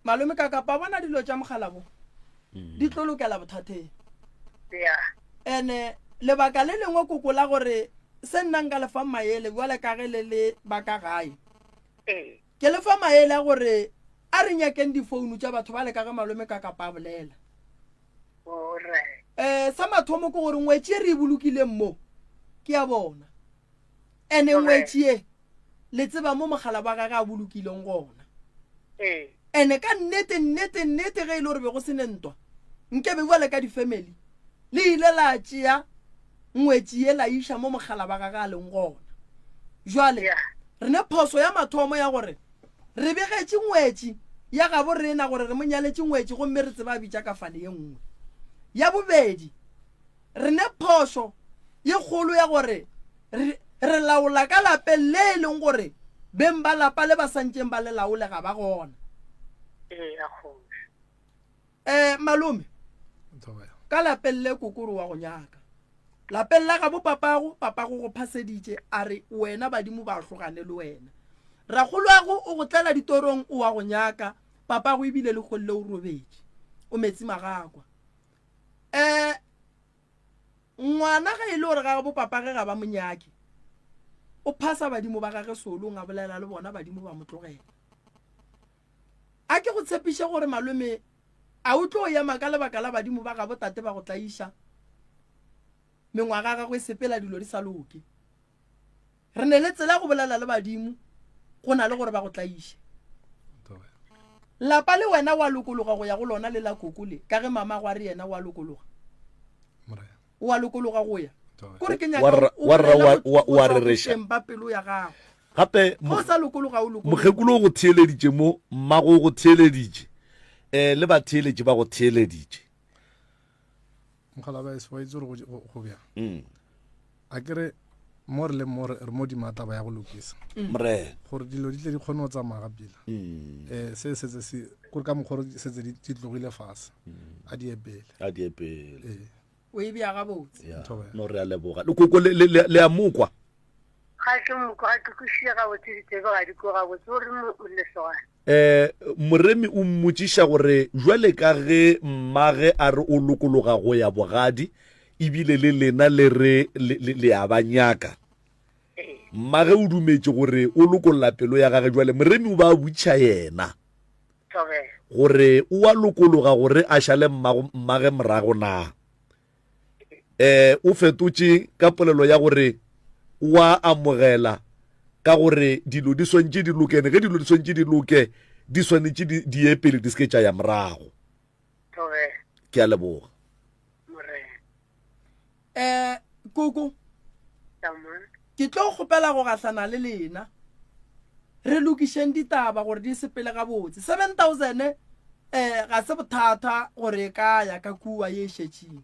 Malome ka kapa bona dilo tša mogala bo di tlo lokela bothateng. Ya. Ene lebaka le lengwe koko la gore se nna nka le fang maele bjale ka ge le le ba ka gae. Ee. Ke le fa maele a gore a re nyakeng difounu tša batho bale ka ge malome ka kapa a bolela. Um sa mathomo ke gore ngwetši e re e bolokileng mo ke ya bona ene ngwetši e le tseba mo mogala wa gage a bolokileng gona ene ka nnete nnete nnete ge e le gore be go se ne ntwa nke be bjale ka di-family le ile la tšea ngwetši ye la iša mo mogala wa gage a leng gona jwale re ne phoso ya mathomo ya gore Re begetše ngwetši ya gabo rena gore re mo nyaletše ngwetši gomme re tseba a bitša kafane ye nngwe. Ya bobedi, re ne phošo ye kgolo ya gore re, re laola ka lapeng le e leng gore beng ba lapa le ba santšeng ba le laole ga ba gona. Ee, a kgoši. Eh, malome. Ka lapeng le kokoro wa go nyaka. Lapeng la gabo papago, papago go phaseditše a re wena badimo ba hlogane le wena. Rakgoloago o go tlela ditorong o wa go nyaka, papago ebile le kgolle o robetše. O metsi magakwa. Eh, ngwana ge e le gore ga bo papage ga ba mo nyake, o phasa badimo ba gage solong a bolela le bona badimo ba mo tlogela. A ke go tshepiše gore malome a o tlo ema ka lebaka la badimo ba gabo tate ba go tlaiša mengwaga ya gagwe e sepela dilo di sa loke. Re ne le tsela go bolela le badimo go na le gore ba go tlaiše. Lapa le wena wa lokologa go ya go lona le la koko le ka ge mama gwa re yena wa lokologa. O a lokologa go ya. Kore ke nyaka o Wa rra bolela wa- go wa tšwa rereša. boteng ba pelo ya gago. Gape Ge o sa lokologa o lokologa. mokgekolo o go theeleditše mo, mmago o go theeleditše, um le batheeletši ba go theeleditše. Mogala ba wa itse gore go- go bjang. A ke re mo re leng mo re re mo dima taba ya go lokisa. Morena. Gore dilo di tle di kgone go tsamaya ga pila. Eh se setse se kore ka mokgwa gore setse di di tlogile fase. A di ye pele. A di ye pele. Ee. O e bea gabotse. Ya. Thobela. No re a leboga. Le koko le le le le a mokwa. Ga ke mokwa, ga ke kwešiše gabotse ditsebe ga di kwe gabotse o re mo lesogana. Eh Moremi o mmotšiša gore jwale ka ge mmage a re o lokologa go ya bogadi ebile le lena le re le, le, le a ba nyaka. Mmage o dumetše gore o lokolla pelo ya gage jwale Moremi o ba a botšiša yena gore o a lokologa gore a šale mmago mmage morago na. Eh o fetotše ka polelo ya gore o a amogela ka gore dilo di swantše di lokene ge dilo di swantše di loke di swanetše di, di ye pele di se ke tša ya morago. Ke a leboga. Eh koko ke tlo kgopela go gahlana le lena re lokišeng ditaba gore di sepele gabotse 7000 eh ga se bothata gore e ka ya ka kua ye e šetšeng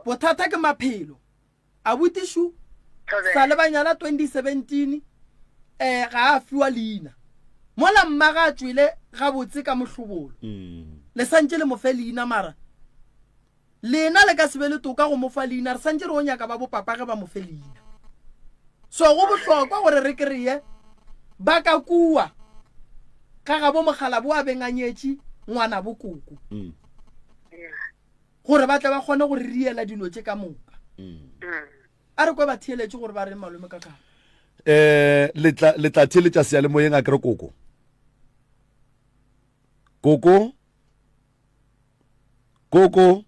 bothata ke maphelo Abuti Shu sa le ba nyala 2017 eh ga a fiwa leina mola mma ga a tšwele gabotse ka mohlobolo le santše le mo fe leina mara lena le ka se be le toka go mo fa leina re santše re o nyaka ba bopapa ge ba mo fe leina so go bohlokwa gore re kry-e ba ka kua ga gabo mokgalabo a beng a nyetše ngwana bo koko gore ba tle ba kgone go re riela dilo tše ka moka. A re kwe ba theeletše gore ba reng malome ka kapa. Eh le tla le tla theeletša seyalemoyeng a kere koko. Koko Koko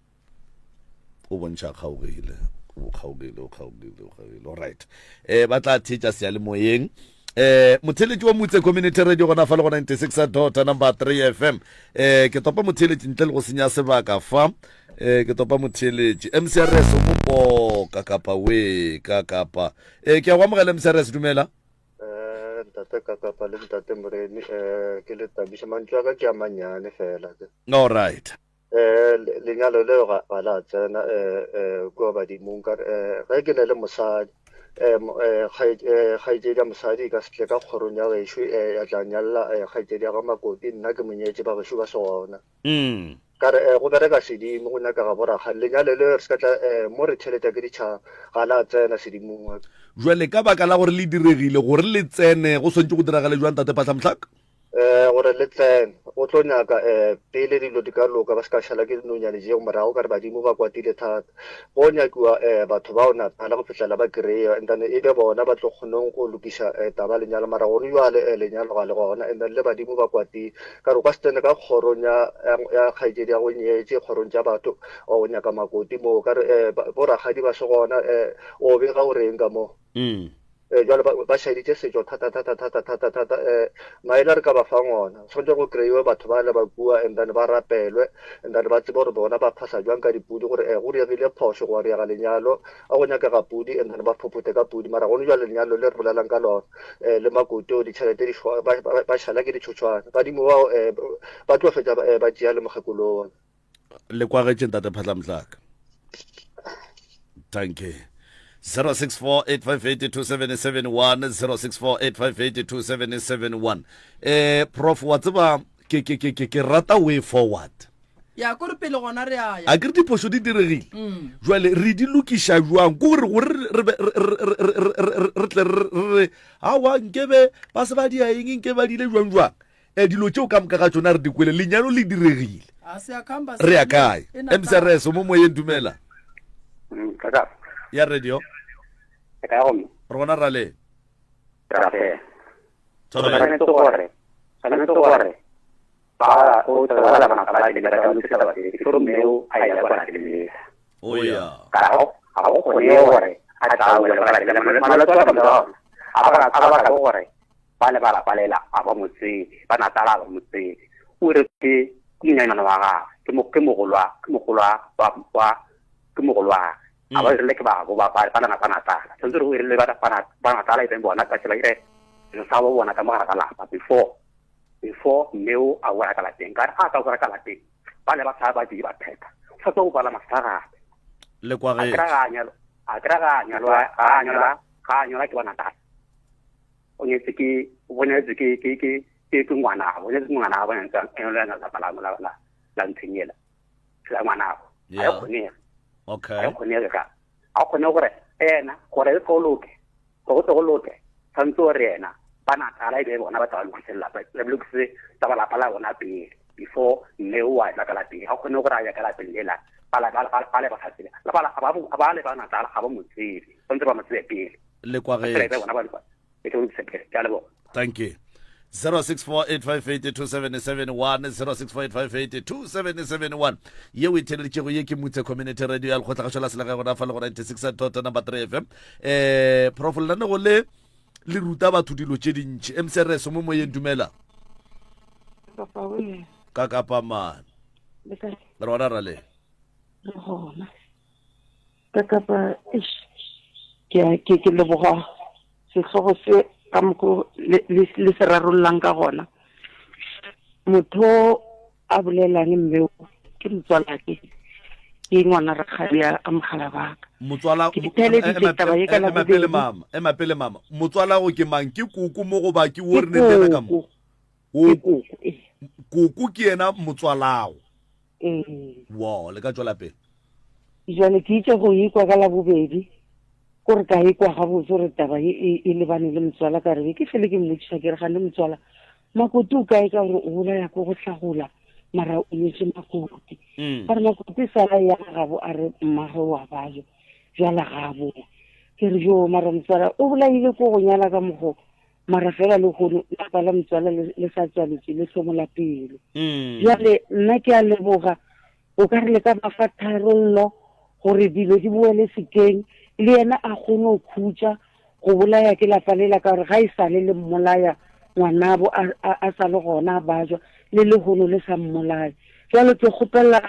o bontšha kgaogile o kgaogile o kgaogile o kgaogile all right eh ba tla theetša seyalemoyeng eh motheletši wa motse community radio gona fa le go 96 dot number 3 fm eh ke topa motheletši ntle le go senya sebaka fa eh ke topa motheletši mcrs o mopoka kapa we ka kapa eh ke a go amogela mcrs dumela Eh, ntate Kakapa le ntate Moremi eh ke le tabiša mantšu a ka ke a mannyane fela ke all right Eh, lenyalo leo ga ga la tsena eh, eh, kua badimong ka eh, ge ke ne le mosadi eh, eh, eh, kgaetšedi ya mosadi e ka se tle ka kgorong ya gešo eh, ya tla nyalla eh, kgaetšedi ya ga makoti nna ke monyetše ba gešo ba se gona mm. ka re eh, go bereka sedimo go nyakega borakgadi lenyalo leo re se ka tla eh, mo re tšhelete ke ditšhaba ga la tsena sedimong jwale ka baka la gore le diregile gore le tsene go swantse go diragale jwang tate phatlhamtlhaka Eh, gore le tsene go tlo nyaka eh, pele dilo di ka loka ba se ka šala ke dinonyane jeo morago ka re badimo ba kwatile thata go nyakiwa eh, batho bao natala go fihlela ba kry-a and then e be bona ba tlo kgonong go lokiša eh, taba lenyalo mara gone jwale eh, lenyalo ga le gona and then le badimo ba kwatile ka re o ka se tsene ka kgorong ya, ya, ya kgaetšedi ya go nyetše kgorong tša batho o nyaka makoti moo ka re eh, borakgadi ba se gona eh, o bega o reng ka moo mm. Eh, jwale ba, ba šaeditše setšo thata thata thata thata thata eh, maele a re ka ba fang ona tshwanetse go kry-iwe batho ba le ba kua and then ba rapelwe and then ba tsebe gore bona ba phasa jwang ka dipudi gore eh, go diegile phošo go diega lenyalo a go nyakega pudi and then ba phophothe ka pudi mara gone jwale lenyalo le re bolelang ka lona eh, le makoti ditšhelete di ba, ba, ba šala ke ditšhotšhwana badimo bao eh, ba tlo fetša eh, ba tšea le mokgekolo ona Le kwagetše ntate Phatlamhlaka. Thank you. 0648582771 0648582771 eh prof wa tseba ke ke ke ke ke rata way forward. Ya ko re pele gona re a ya. A ke re diphošo di diregile. Mm. Jwale re di lokiša jwang? Ko gore gore re re tle re re awa nkebe ba se ba dia eng nke ba dile jwang jwang. E dilo tšeo ka moka ga tšona re di kwele lenyalo le diregile. Re ya kae? MCRS mo moyeng dumela. Mm, ya radio. Re gona ra le. Tshwanetse gore tshwanetse gore ba o tswela bana ba le ba ka lokisa ba ke tlo mme o a ya kwa lapeng le o ya ka go ga go kgone gore a tla o ya kwa lapeng le malwetse a ba a ba a ba ka gore ba le ba lapa lela a ba motsebe ba natala ba motsebe o re ke monyanyana wa gagwe ke mo ke mogolwa ke mogolwa wa wa ke mogolwa a ba rile ke ba bo ba ba ba ba natala tshwanetse re o rile ba ba ba natala e beng bona ka tsela ire re sa bo bona ka mogare ga lapa before before mme o a wela ka lapeng ka re a ka wela ka lapeng ba ne ba sa ba di ba phetha sa tlo bala masagape le kwa ge a kra ga nyalwa ga nyalwa ga nyalwa ke bona tata o nyetse ke o nyetse ke ke ke ke ke ngwana o nyetse ngwana ba ntse a nyalwa la la la la la ntshenyela la ngwana go a kgone okay a kgone ga a kgone gore ena gore e tlo loke Go go tle go loke, tshwanetse gore yena ba Natala e be bona ba tla ba lokise lelapa, ba lokise tsa ba lapa la bona pele before mme o a tla ka lapeng. Ga kgone gore a ya ka lapeng lela ba le ba le ba sa tsebe. Ba ba le ba Natala ga ba mo tsebe, tshwanetse ba mo tsebe pele. Le kwa ge. Bona ba e tle lokise pele. Ke a leboga. Thank you. 0648582771 0648582771 ye o e theleditšego ye ke mutse community radio ya lekgotlagašo la selegae gona fa le go 96 dot number 3 fm eh prof lenanego le le ruta batho dilo tše dintši mcrs mo moyeng dumela ka kapa mane re gona ra le ka kapa eish ke ke ke leboga sehlogo se ka mokgo le le se rarollang ka gona motho a bolelang mme ke motswalake ke ngwana rakgadi a mogala baka motswala ke theleditše taba ye ka la pele mama ema pele mama motswala go ke mang ke koko mo go ba ke wo re ne le ka mo koko koko ke yena motswalago ee wo le ka tswela pele jale ke itse go ikwa ka labobedi kore ka ikwa gabotse gore taba e, e, e lebane le motswala ka re ke fele ke mmotšiša ke re gane motswala makoti o kae ka gore o bolaya ko go hlagola mara o nyetse makoti mm. ka re makoti sala ya gabo a re mmage wa bajo jala gabo ke re jo mara motswala o bolaile ko go nyala ka mogo mara fela le gono lapa la motswala le sa tswaletše le hlomola pelo mm. jale nna ke a leboga o ka re le ka ba fa tharollo gore dilo di boele sekeng le yena a kgone go khutša go bolaya ke lapa lela ka gore ga e sale le mmolaya ngwanabo a sa le gona a bajwa le lehono le sa mmolaya jalo ke kgopela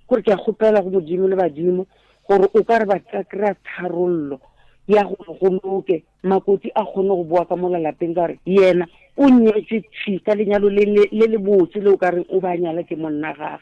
gore ke a kgopela go modimo le badimo gore o ka re ba ka kry-a tharollo ya gore go loke Makoti a kgone go boa ka mola lapeng ka gore yena o nyetšwe thwi ka lenyalo le le le botse le o ka reng o ba nyala ke monna gage.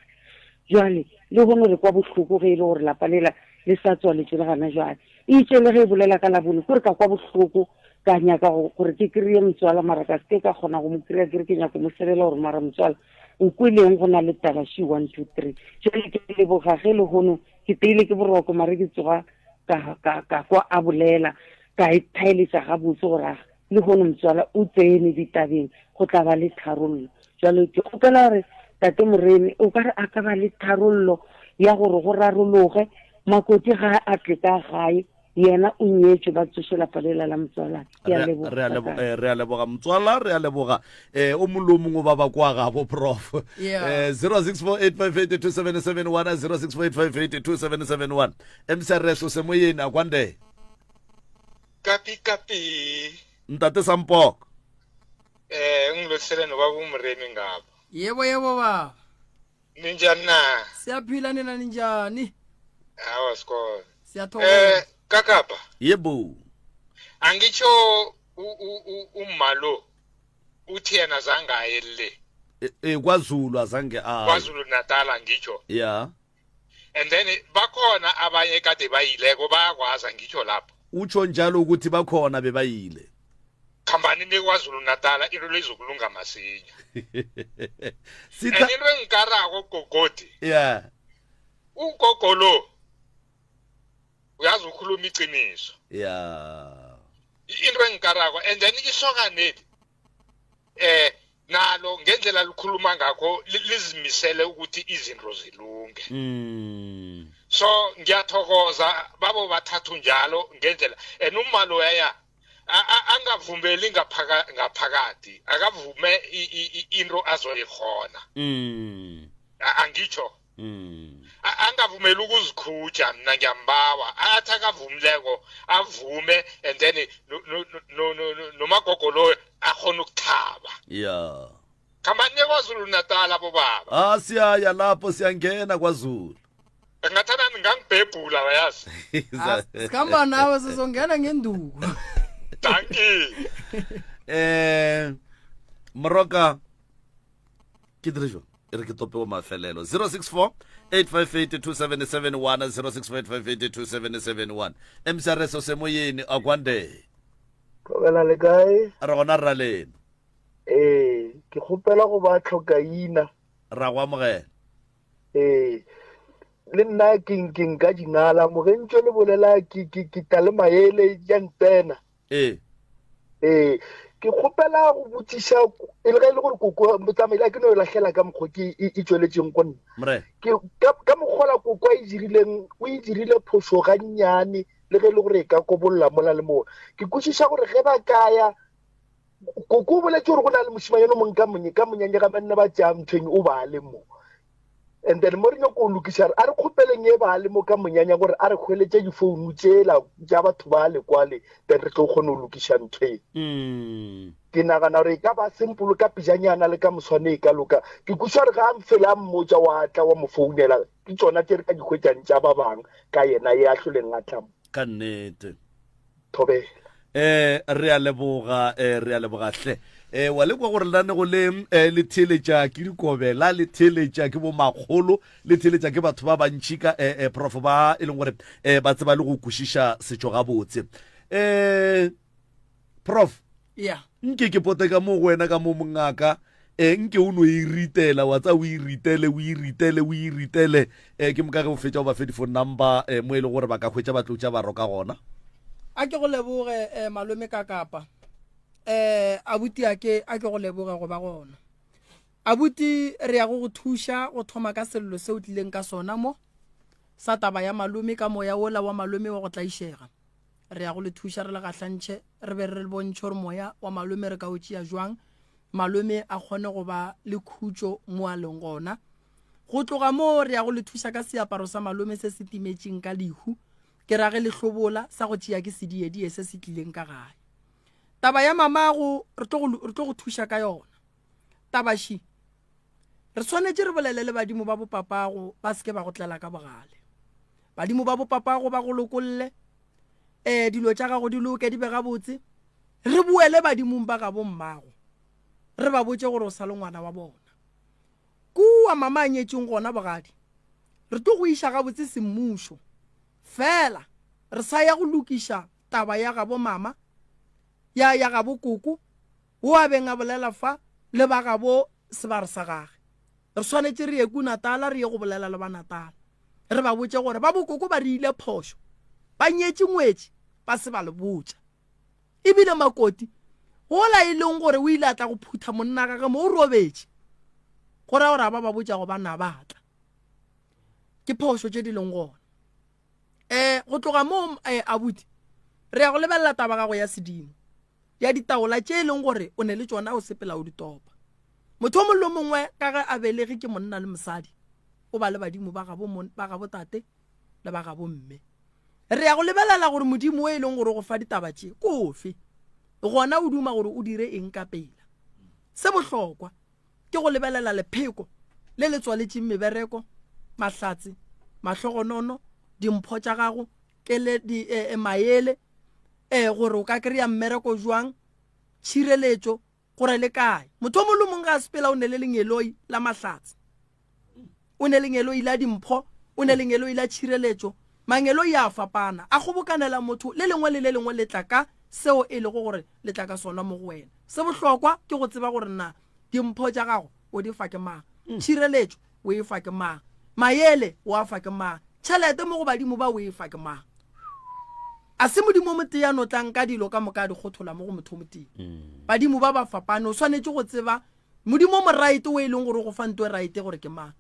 Jwale le hono re kwa bohloko ge e le gore lapa lela le sa tswaletšwe le gana jwale. E itše le ge e bolela ka Labone kore ka kwa bohloko ka nyaka gore ke kry-e motswala mara ka seke ka kgona go mo kry-a ke re ke nyako mo sebela gore mara motswala o kweleng go na le taba she one two three. Jwale ke leboga ge le hono ke teile ke boroko mare ke tsoga ka ka ka kwa a bolela ka e thaeletša gabotse gore a le hono motswala o tsene ditabeng go tla ba le tharollo jalo ke kgopela gore tate moremi o ka re a ka ba le tharollo ya gore go rarologe makoti ga a tle ka gae yena o nyetšwe ba tsoše lapa lela la motswala ke a leboga re a leboga eh, re a leboga motswala re a leboga eh o mongwe le o mongwe ba ba kwa gabo prof Yeah. eh 0648582771 0648582771 mcrs o semoyeni a kwande Kapi kapi. Ntate Sampoko. Eh ngilothisele nobaba uMremi ngapha. Yebo yebo baba. Ninjani na? Siyaphila nina ninjani? Hawa sikole. Siyathokoza. Eh kakapa. Yebo. Angitsho umma lo uthi yena zange aye le. Eh, eh kwaZulu azange aye. KwaZulu Natal angitsho. Yeah. And then bakhona abanye kade bayileko bayakwazi angitsho lapho. Utsho njalo ukuthi bakhona bebayile. Khambani niye KwaZulu Natala into le izokulunga masinya. And into engikarako gogodi. Yeah. Ugogo lo uyazi ukhuluma iqiniso. Yeah. Into engikarako and then isokaneli eh nalo ngendlela likhuluma ngakho lizimisele ukuthi izinto zilunge mm. so ngiyathokoza babo bathathu njalo ngendlela and uma loyaya angavumeli ngaphakathi akavume into azoyikhona mm. angitsho mm. angavumeli ukuzikhuja mina ngiyambawa athi akavumileko avume and then nomagogo loyo akhona ukuthaba ya khambani kwazulu natal abobaba ah siyaya lapho siyangena kwazulu ngathana ningangibhebhula wayazi ah, sikhamba nawe sizongena ngenduku dankie eh moroka ke dire jwang e re ke tope wa mafelelo 064 858 2771 064 858 2771 mcrs o semoyeni akwande tlogela le kae re gona rra lena ee ke kgopela go ba tlhokaina ra go amogela ee le nna ke ke nka dinala mogentšo le bolela ke ke ke tla le maele ya ntsena ee ee ke kgopela go botšiša e le ge e le gore koko motsamaile a ke no e lahlela ka mokgwa ke e e tšweletšeng go nna mre ke ka ka mokgola koko a e dirileng o e dirile phošo gannyane le ge e le gore e ka kobolola mola le mola ke kwešiša gore ge ba kaya koko o boletse gore go na le mošimanyana o mongwe ka monye ka monyanya ga banna ba tšea nthweng o ba le mo and then mo re nyako o lokiša a re kgopeleng e ba le mo ka monyanya gore a re hweletše difounu tšela tša batho ba le kwale then re tlo kgone go lokiša ntho e mm. ke nagana gore e ka ba simple ka pejanyana le ka moswane e ka loka ke kweša gore ga a mfele a mmotša wa tla wa mo founela ke tsona tše re ka di hwetšang tša ba bang ka yena ye a hloleng a tla mo ka nnete thobela eh re a leboga eh re a leboga hle eh wa lekwa gore lenanego le eh, le theeletša ke dikobela le theeletša ke bomakgolo le theeletša ke batho ba bantši ka eh, eh, prof ba e leng gore eh, ba tseba le go kwešiša setšo gabotse eh prof ya nke ke pote ka mo go wena ka mo mongaka e nke o no e ritela wa tsa o e ritele o e ritele o e ritele um ke moka ge o fetša o ba fe di-phone number um mo e le gore ba ka hwetša ba tlo tša ba roka gona a ke go leboge um malome ka kapa um abuti a ke a ke go leboge go ba gona abuti re ya go go thuša go thoma ka sello se o tlileng ka sona mo sa taba ya malome ka moya wola wa malome wa go tlaišega Re ya go le thuša re le gahlantšhe, re be re le bontšhe gore moya wa malome re ka o tšea jwang, malome a kgone go ba le khutšo mo a leng gona. Go tloga moo re ya go le thuša ka seaparo sa malome se se timetšeng ka lehu, ke ra ge le hlobola, sa go tšea ke sediedie se se tlileng ka gae. Taba ya mamago re tlo go, re tlo go thuša ka yona. Taba ši, re swanetše re bolele le badimo ba bopapago ba se ke ba go tlela ka bogale. Badimo ba bopapago ba go lokolle, um dilo tša gago di loke di be gabotse. Re boele badimong ba gabo mmago, re ba botše gore o sa le ngwana wa bona. Kua mama a nyetšeng gona bogadi, re tlo go iša gabotse semmušo. Fela re sa ya go lokiša taba ya gabo mama, ya ya gabo koko, wo a beng a bolela fa le ba gabo sebare sa gage. Re swanetše re ye ku Natala re ye go bolela le ba Natala. Re ba botše gore ba bokoko ba re ile phošo. Ba nyetše ngwetši ba se ba le botša. Ebile Makoti wola e leng gore o ile a tla go phutha monna gage mo o robetše. Go ra gore a ba ba botša go ba na ba tla. Ke phošo tše di leng gona. Eh go tloga mo eh, abuti re ya go lebelela taba gago ya sedimo. ya ditaola tše e leng gore o ne le tšona o sepela o di topa. Motho o mongwe le mongwe ka ge a belege ke monna le mosadi, o ba le badimo ba gabo, ba gabo tate le ba gabo mme. Re ya go lebelela gore modimo o e leng gore o go fa ditaba tše ke ofe, gona o duma gore o dire eng ka pela. Se bohlokwa ke go lebelela lepheko le le tswaletšeng mebereko, mahlatse, mahlogonono, dimpho tša gago, kele, di, e, e, maele, ee gore o ka kry-a mmereko jwang tšhireletšo gore le kae motho o mongwe le mongwe ga a sepela o ne le lengeloi la mahlatse o ne lengeloi la dimpho o ne lengeloi la tšhireletšo mangeloi a fapana a kgobokanela motho le lengwe le le lengwe le tla ka seo e lego gore le tla ka sona mo go wena. Se bohlokwa ke go tseba gore na dimpho tša gago o di fa ke mang, tšhireletšo o e fa ke mang, maele o a fa ke mang, tšhelete mo go badimo ba o e fa ke mang. A se Modimo o motee a no tlang ka dilo ka moka a di kgothola mo go motho o motee. Badimo ba ba fapane, o swanetše go tseba Modimo o moraete o e leng gore o go fa nto e raete gore ke mang.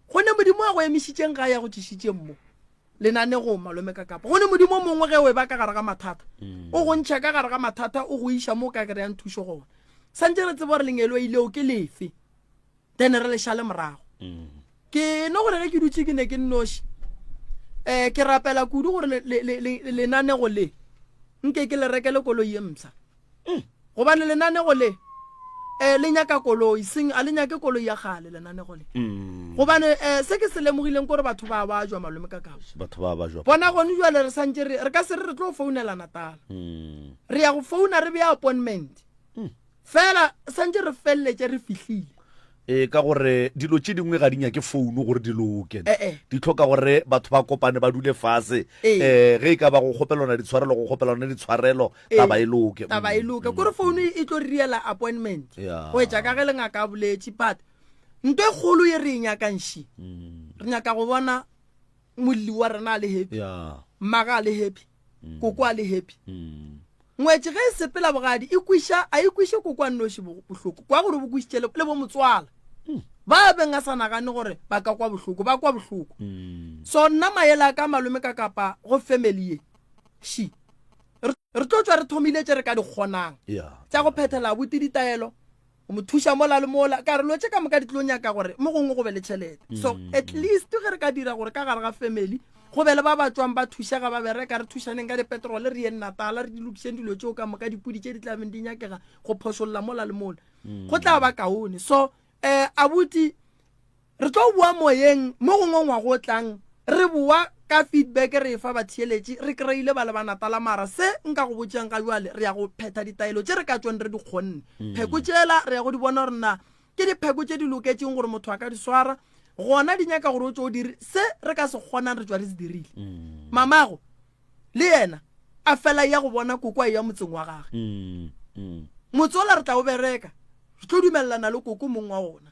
Go ne Modimo a go emišitšeng gae a go tlišitšeng mo lenanegong malome ka kapa. Go ne Modimo o mongwe ge o e ba ka gare ga mathata, o go ntšha ka gare ga mathata o go iša mo o ka kry-ang thušo gona. Santše re tseba gore lengeloi leo ke lefe, then re le šale morago. Ke no gore ge ke dutše ke ne ke nnoši, um ke rapela kudu gore lenanego le nke ke le rekele koloi ye mpsha. Gobane lenanego le um le nyaka koloi, seng a le nyake koloi ya kgale lenanego le. Gobane um se ke se lemogileng kore batho ba bajwa malome ka kapa. Batho ba bajwa. Bona gone jwale re santše re re ka se re re tlo founela Natala. Re ya go founa re bea appointment. Fela santše re feleletše re fihlile. Ee, ka gore dilo tše dingwe ga di nyake founu gore di loke. Eh, eh. Di hloka gore batho ba kopane ba dule fase. Ee. Eh, ge e ka ba go kgopelwana ditshwarelo, go kgopelwana ditshwarelo, Ee. taba e loke. Taba e loke. Kore founu e tlo re diela appointment. Ya. Go etša ka ge le ngaka a boletše, but nto e kgolo ye re e nyakang še, re nyaka go bona molli wa rena a le happy, Ya. mmaga a le happy, koko a le happy. Ngwetši ge e sepela bogadi e kwiša, a e kwiše koko a nnoši bohloko, kwa gore bo kwišitše le, le bo motswala. Ba beng a sa nagane gore ba ka kwa bohloko, ba kwa bohloko. So nna maele a ka malome ka kapa go family ye, she, re, re tlo tšwa re thomile tše re ka di kgonang, tša go phethela abuti ditaelo, go mo thuša mola le mola ka re lo tše ka moka di tlo nyaka gore mo gongwe go be le tšhelete so mm. at least ge re ka dira gore ka gare ga family go be le ba ba tswang ba thušega ba bereka re thušaneng ka dipetrole re yeng natala re di lokišeng dilo tšeo ka moka dipodi tše di tlabeng di nyakega go phošolla mola le mola mm. go tla ba kaone so um abuti Re tlo boa moyeng mo gongwe ngwaga o tlang, re boa ka feedback re efa batheeletši, re kry-ile ba le ba Natala mara se nka go botšang ga bjale re ya go phetha ditaelo tše re ka tšwang re di kgonne. Pheko tšela re ya go di bona gore na ke dipheko tše di loketšeng gore motho a ka di swara, gona di nyaka gore o tšwe o dire se re ka se kgonang re tšwa re se dirile. Mamago le yena a fela ya go bona koko a eya motseng wa gage. Motse ola re tla o bereka, re tlo dumelelana le koko mong wa ona.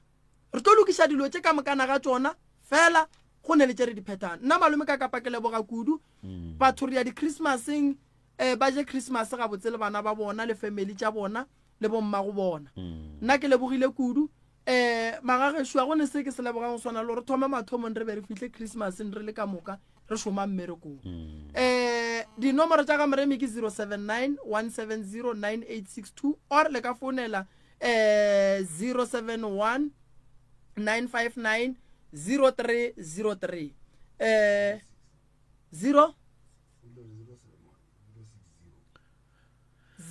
Re tlo lokiša dilo tše ka mokana ga tšona, fela go ne le tše re di phethang. Nna malome ka kapa ke leboga kudu. Mm. Batho re ya di-Christmaseng, eh, ba je Christmas gabotse le bana ba bona le family tša bona le bommago bona. Mm. Nna ke lebogile kudu. Eh, magagešo a go ne se ke se lebogang go swana le gore thoma mathomong re be re fihle Christmaseng re le ka moka re šoma mmerekong. Mm. Eh, dinomoro tša ga Moremi ke 079 170 9862 or le ka founela eh 071 959 0303 eh 0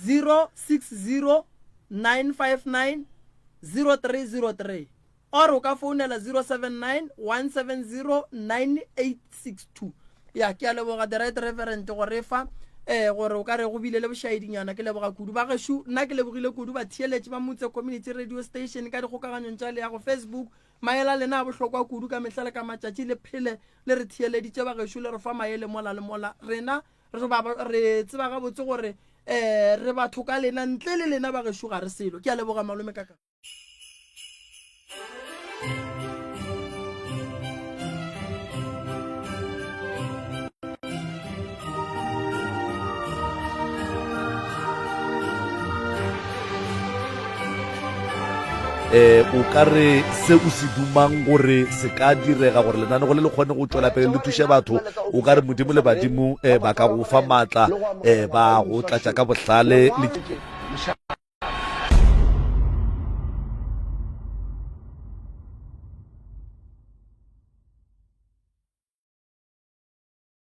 060 959 0303 or o ka founela 079 170 9862 ya ke a leboga the right reverend go re fa eh gore o ka re go bile le bošaedinyana ke leboga kudu ba gešo nna ke lebogile kudu batheeletši ba motse community radio station ka dikgokaganyong tša leago facebook maele a lena a bohlokwa kudu ka mehla le ka matšatši le phele le re theeleditše ba gešo le re fa maele mola le mola rena re ba re tseba gabotse gore eh re batho ka lena ntle le lena ba gešo ga re selo ke a leboga malome ka ka eh o ka re se o se dumang gore se ka direga gore lenanego le le kgone go tšwela pele le thuše batho o ka re modimo le badimo eh, ba ka go fa maatla eh, ba go tlatša ka bohlale le.